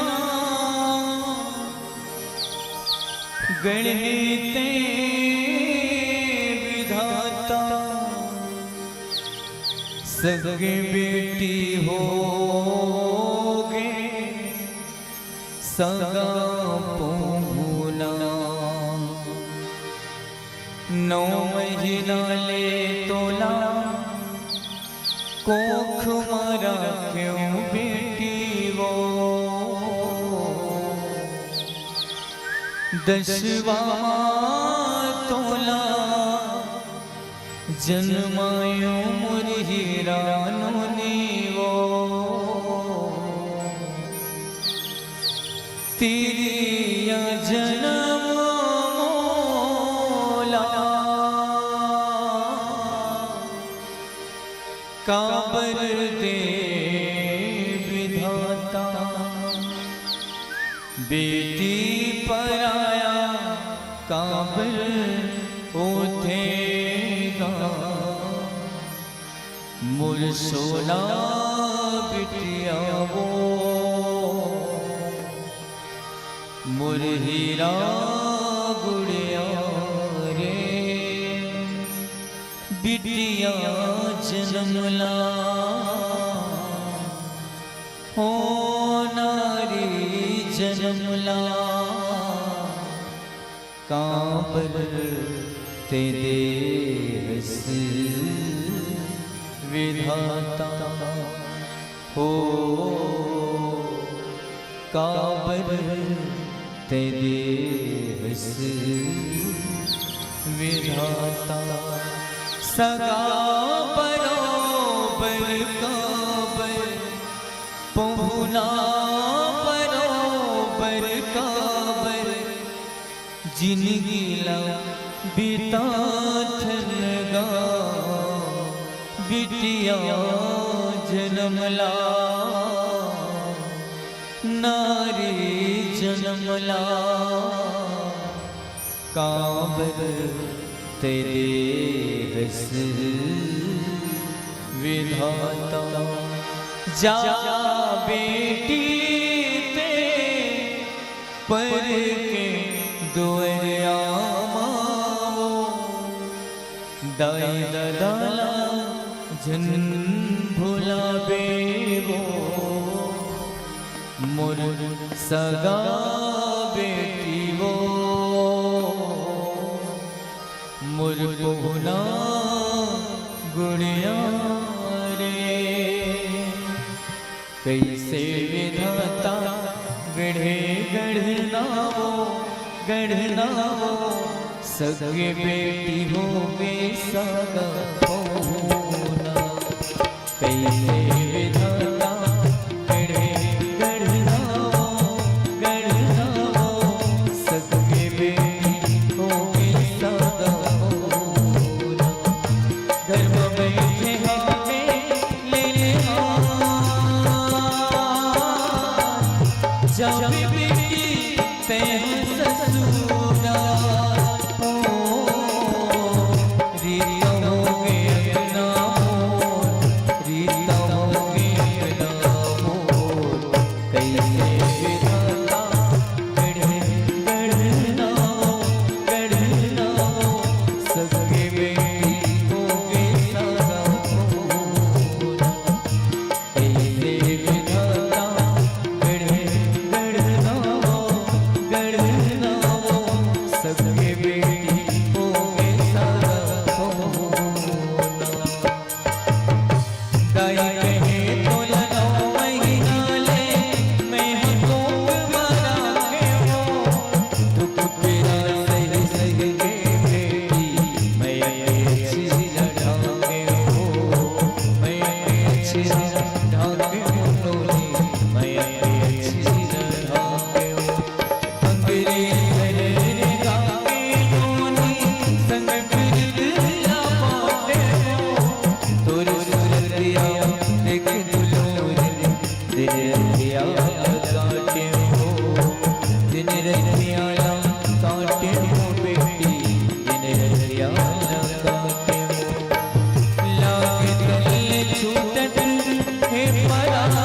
गढ़ते विधाता, सगे बेटी होगे सगा पहुना। नौ महीना ले तोला कोख म राखेंव बेटी वो, दसवां तोला जनमायो मोर हीरा नोनी वो। तिरिया जनम मोला बेटी पराया काबर होथे गा, मोर सोना बिटिया वो, मोर हीरा गुड़िया रे, बिटिया जनमला, हो नारी जनमला, काबर ते देहस विधाता, हो काबर ते देहस विधाता। सगा बरोबर काबर, पहुना बरोबर काबर, जिनगी ला बिताथन गा, बिटिया जनमला, नारी जनमला, काबर ते देहस विधाता। जा बेटी ते पर के दुअरिया मावो, दाई ददा ला झन भुलाबे वो, मोर सगा बेटी वो, मोर पहुना गुड़िया रे। कइसे विधाता गढ़े गढ़ना वो, गढ़ना वो, सगे बेटी होगे सगा पहुना। कइसे विधाता गढ़े गढ़ना वो, गढ़ना वो, सगे बेटी होगे सगा पहुना। घर में बैठे हमें लेने आ, जब बेटी तैं ससुरा हो, रीता होगे अंगना मोर, रीता होगे अंगना मोर, कइसे विधाता गढ़े गढ़ना, गढ़ना, सगे बेटी होगे सगा पहुना। कइसे विधाता गढ़े गढ़ना, गढ़ना, सगे बेटी होगे सगा पहुना। दाई कहे तोला नौ महीना ले, मैं हूँ कोख म राखे हो। दुख पीरा सहि सहि के बेटी, मैं अछीरा ढांके हो। मैं अछीरा ढांके हो नोनी, मैं अछीरा ढांके हो। अंगरी अंगरी गाके नोनी, संग प्रीत ला बांटे हो। तोर सूरतिया देख दुलौरी, दिन रतिया काटे हो, दिन रतिया काटे हो बेटी, दिन रतिया काटे हो। लागे तले छूटत हे परान,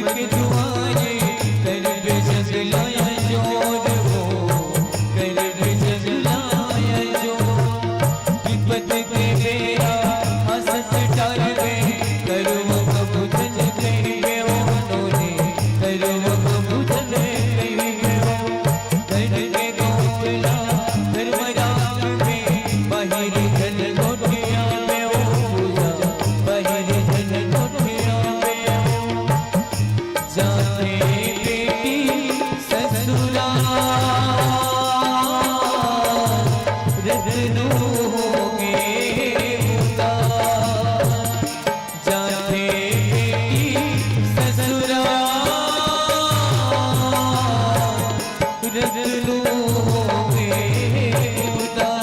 के दुआरे, कर दे जगलाया जोर हो, कर दे जगलाया जोर। विपत के बेरा हंसत टार गए, करम कबू धन कहिबे ओ नोरे, करम कबू धन कहिबे ओ। धन के गोपला धर्म राम में, बाहिर धन कोठिया में ओ पूजा, बाहिर धन कोठिया में ओ। जाते बेटी ससुराल, रतनों में उतार। जाते बेटी ससुराल, रतनों में उतार।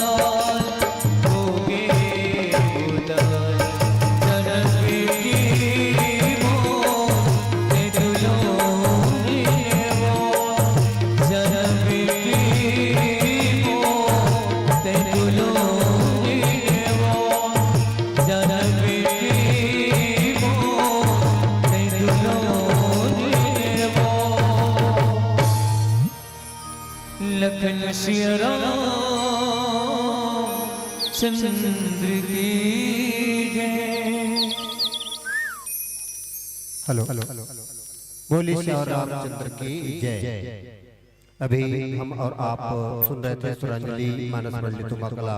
लखन सिया राम चंद्र की जय। हेलो। बोलिए सिया रामचंद्र की जय। अभी हम और आप सुन रहे थे सुरांजलि मानस मंडली तुमाकला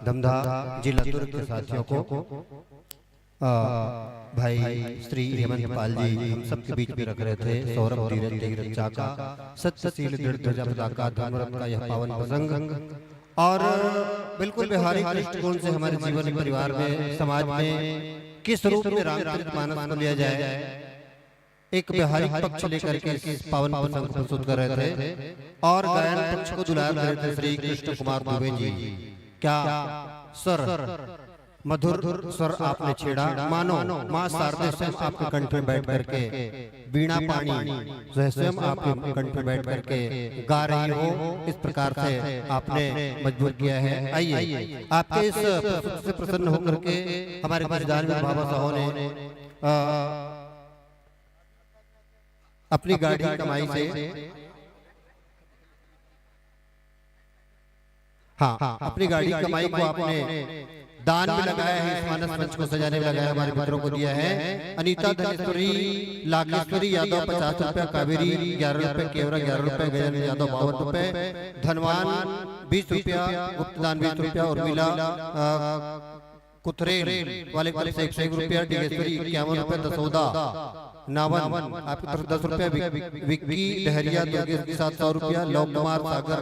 धमधा जिला दुर्ग के साथियों को। अ, भाई श्री हेमंत पाल जी हम सबके बीच में रख रहे थे सौरभ धीरज धीरज चाका, सत्यशील दृढ़ ध्वजा पताका धर्मरथ का यह पावन प्रसंग। और बिल्कुल व्यवहारिक दृष्टिकोण से हमारे जीवन परिवार में समाज में किस रूप में रामचरित मानस को लिया जाए, एक व्यवहारिक पक्ष लेकर के इस पावन प्रसंग को प्रस्तुत कर रहे थे और गायन पक्ष को दुलार दे रहे थे श्री कृष्ण कुमार दुबे जी। क्या स्वर, मधुर स्वर आपने छेड़ा, मानो माँ शारदे स्वयं आपके कंठ में बैठ करके वीणा पाणी जो है स्वयं आपके कंठ में बैठ करके गा रही हो, इस प्रकार से आपने मजबूर किया है। आइए, आपके इस प्रस्तुति से प्रसन्न होकर के हमारे कुछ दानवीर बाबा साहब ने, अ, अपनी गाड़ी कमाई से, हाँ, अपनी गाड़ी कमाई को आपने दान में लगाया है, इस मानस मंच को सजाने में लगाया, हमारे मित्रों को दिया है। अनीता धनेश्वरी, लाकेश्वरी यादव पचास रुपया, कावेरी ग्यारह रुपये, केवरा ग्यारह रुपये, गजेंद्र यादव बावन रुपये, धनवान बीस रुपया, गुप्तदान बीस रुपया, उर्मिला, अ, कुथरेल वाले की तरफ से एक सौ एक रुपया, डिगेश्वरी इक्यावन रुपया, दसौदा नावन आपकी तरफ से दस रुपया, विक-, विक-, विक्की डहरिया दुर्गेश के साथ सौ रुपया, लव कुमार सागर,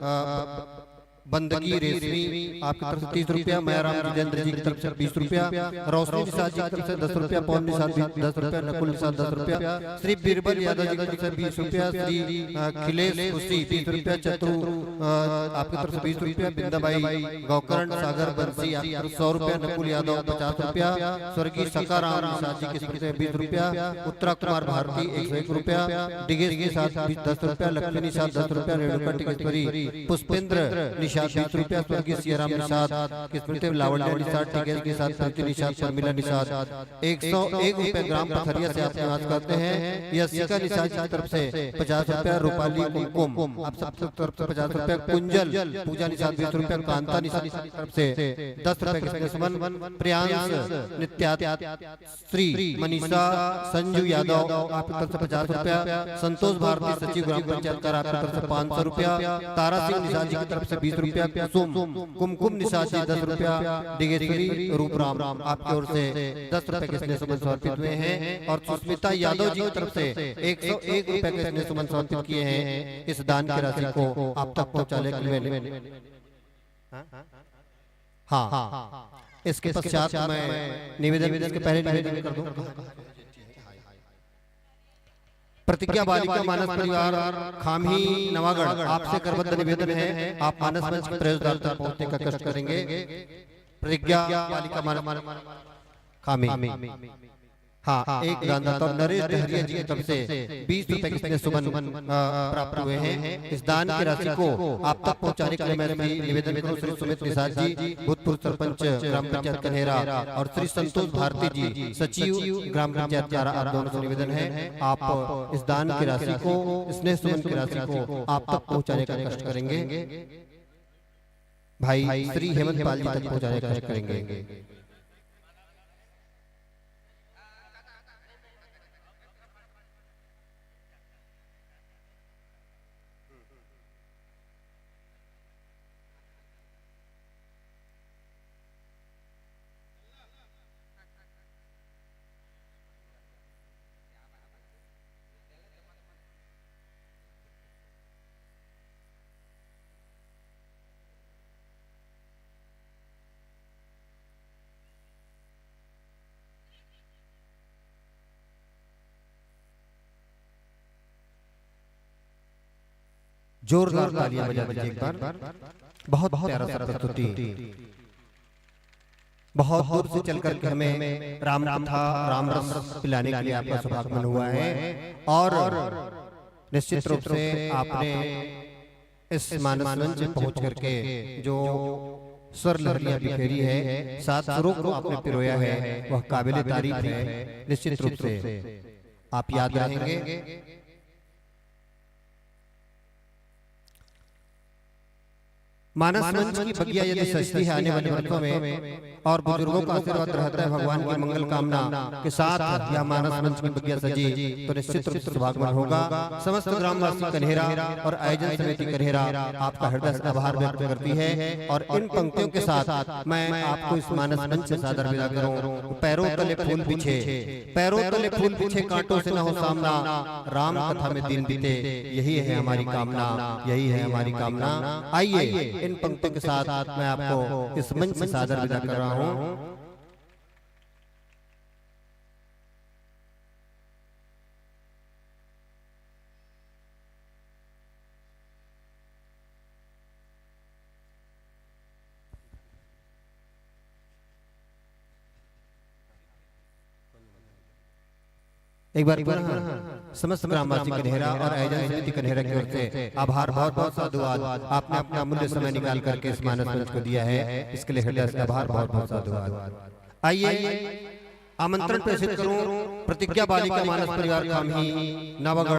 अ, बंदगी रेशमी आपकी तरफ से तीस रुपया, मयाराम जितेंद्र जी की तरफ से बीस रुपया, रोशनी निषाद जी की तरफ से दस रुपया, पवन निषाद जी दस रुपया, नकुल निषाद दस रुपया, श्री बीरबल यादव जी की तरफ से बीस रुपया, श्री, अ, खिलेश खुशी बीस रुपया, चतुर, अ, आपकी तरफ से बीस रुपया, बिंदाबाई गौकर्ण सागर बंसी आपकी तरफ से सौ रुपया, नकुल यादव पचास रुपया, स्वर्गीय सकाराम निषाद जी की तरफ से बीस रुपया, उत्तरा कुमार भारती एक सौ एक रुपया, डिगेश निषाद दस रुपया, लक्ष्मी निषाद दस रुपया, रेणुका टिकेश्वरी, पुष्पेंद्र निषाद बीस रुपया, स्वर्गीय सियाराम निषाद की स्मृति में लावण्य निषाद टिकेश निषाद, प्रीति निषाद, शर्मिला निषाद एक सौ एक रुपया, ग्राम पथरिया से आप निवास करते हैं। यशिका निषाद की तरफ से पचास रुपया, रूपाली कुमकुम आप सबकी तरफ से पचास रुपया, कुंजल पूजा निषाद बीस रुपया, कांता निषाद की तरफ से दस रुपया के स्नेह सुमन, प्रियांश नित्यात श्री मनीषा संजू यादव आपकी तरफ से पचास रुपया, संतोष भारती सचिव ग्राम पंचायत कर आपकी तरफ से पाँच सौ रुपया, तारा सिंह निषाद जी की तरफ से बीस रुपया, कुसुम कुमकुम निषाद जी दस रुपया, डिगेश्वरी रूपराम आपकी ओर से दस रुपया के स्नेह सुमन समर्पित हुए हैं और सुस्मिता यादव जी की तरफ से एक सौ एक रुपया के स्नेह सुमन समर्पित किए हैं। इस दान की राशि को आप तक पहुंचाने के लिए हाँ, इसके पश्चात मैं निवेदन, इसके पहले निवेदन कर दूं। प्रतिज्ञा बालिका मानस परिवार खामी नवागढ़, आपसे करबद्ध निवेदन है, आप मानस मंच के प्रवेश द्वार तक पहुंचने का कष्ट करेंगे। प्रतिज्ञा बालिका मानस खामी। हाँ, एक दानदाता नरेश डहरिया जी की तरफ से बीस रुपए के स्नेह सुमन, अ, प्राप्त हुए हैं। इस दान की राशि को आप तक पहुंचाने के लिए मैं श्री निवेदन करूं, श्री सुमित निषाद जी, भूतपूर्व सरपंच ग्राम पंचायत कन्हेरा, और श्री संतोष भारती जी, सचिव ग्राम पंचायत कारा, आप दोनों से निवेदन है, आप इस दान की राशि को, स्नेह सुमन की राशि को आप तक पहुंचाने का कष्ट करेंगे। भाई श्री हेमंत पाल जी तक पहुंचाने का कष्ट करेंगे। जोरदार तालियां बजा दीजिए एक बार। बहुत, बहुत प्यारा सा प्रस्तुति। बहुत दूर से चल करके हमें राम कथा, राम रस पिलाने के लिए आपका सौभाग्य हुआ है, और निश्चित रूप से आपने इस मानस मंच पे पहुंच करके जो स्वर लहरियां बिखेरी है, सात सुरों को आपने पिरोया है, वह काबिले तारीफ है। निश्चित रूप से आप याद रहेंगे। मानस मंच की बगिया यदि सजती है आने वाले वर्षों में और बुजुर्गों का आशीर्वाद रहता है, भगवान की मंगल कामना के साथ यह मानस मंच की बगिया सजी, तो निश्चित रूप से सौभाग्यवान होगा। समस्त ग्रामवासी कन्हेरा और आयोजन समिति कन्हेरा आपका हृदय से आभार व्यक्त करती है, और इन पंक्तियों के साथ मैं आपको इस मानस मंच से सादर विदा करूं। पैरों तले फूल बिछे, पैरों तले फूल बिछे, कांटों से न हो सामना, राम कथा में दिन बीते, यही है हमारी कामना, यही है हमारी कामना। आइए, इन पंक्तियों के साथ मैं आपको इस मंच से सादर विदा कर रहा हूं। एक बार पुनः समस्त ग्रामवासी कन्हेरा और आयोजन समिति कन्हेरा की ओर से आभार, बहुत बहुत साधुवाद। आपने अपना मूल्य समय निकाल करके इस मानस मंच को दिया है, इसके लिए हृदय से आभार, बहुत बहुत साधुवाद। आइए, आमंत्रण प्रेषित करूं प्रतिज्ञा बालिका मानस परिवार खामही नवागढ़।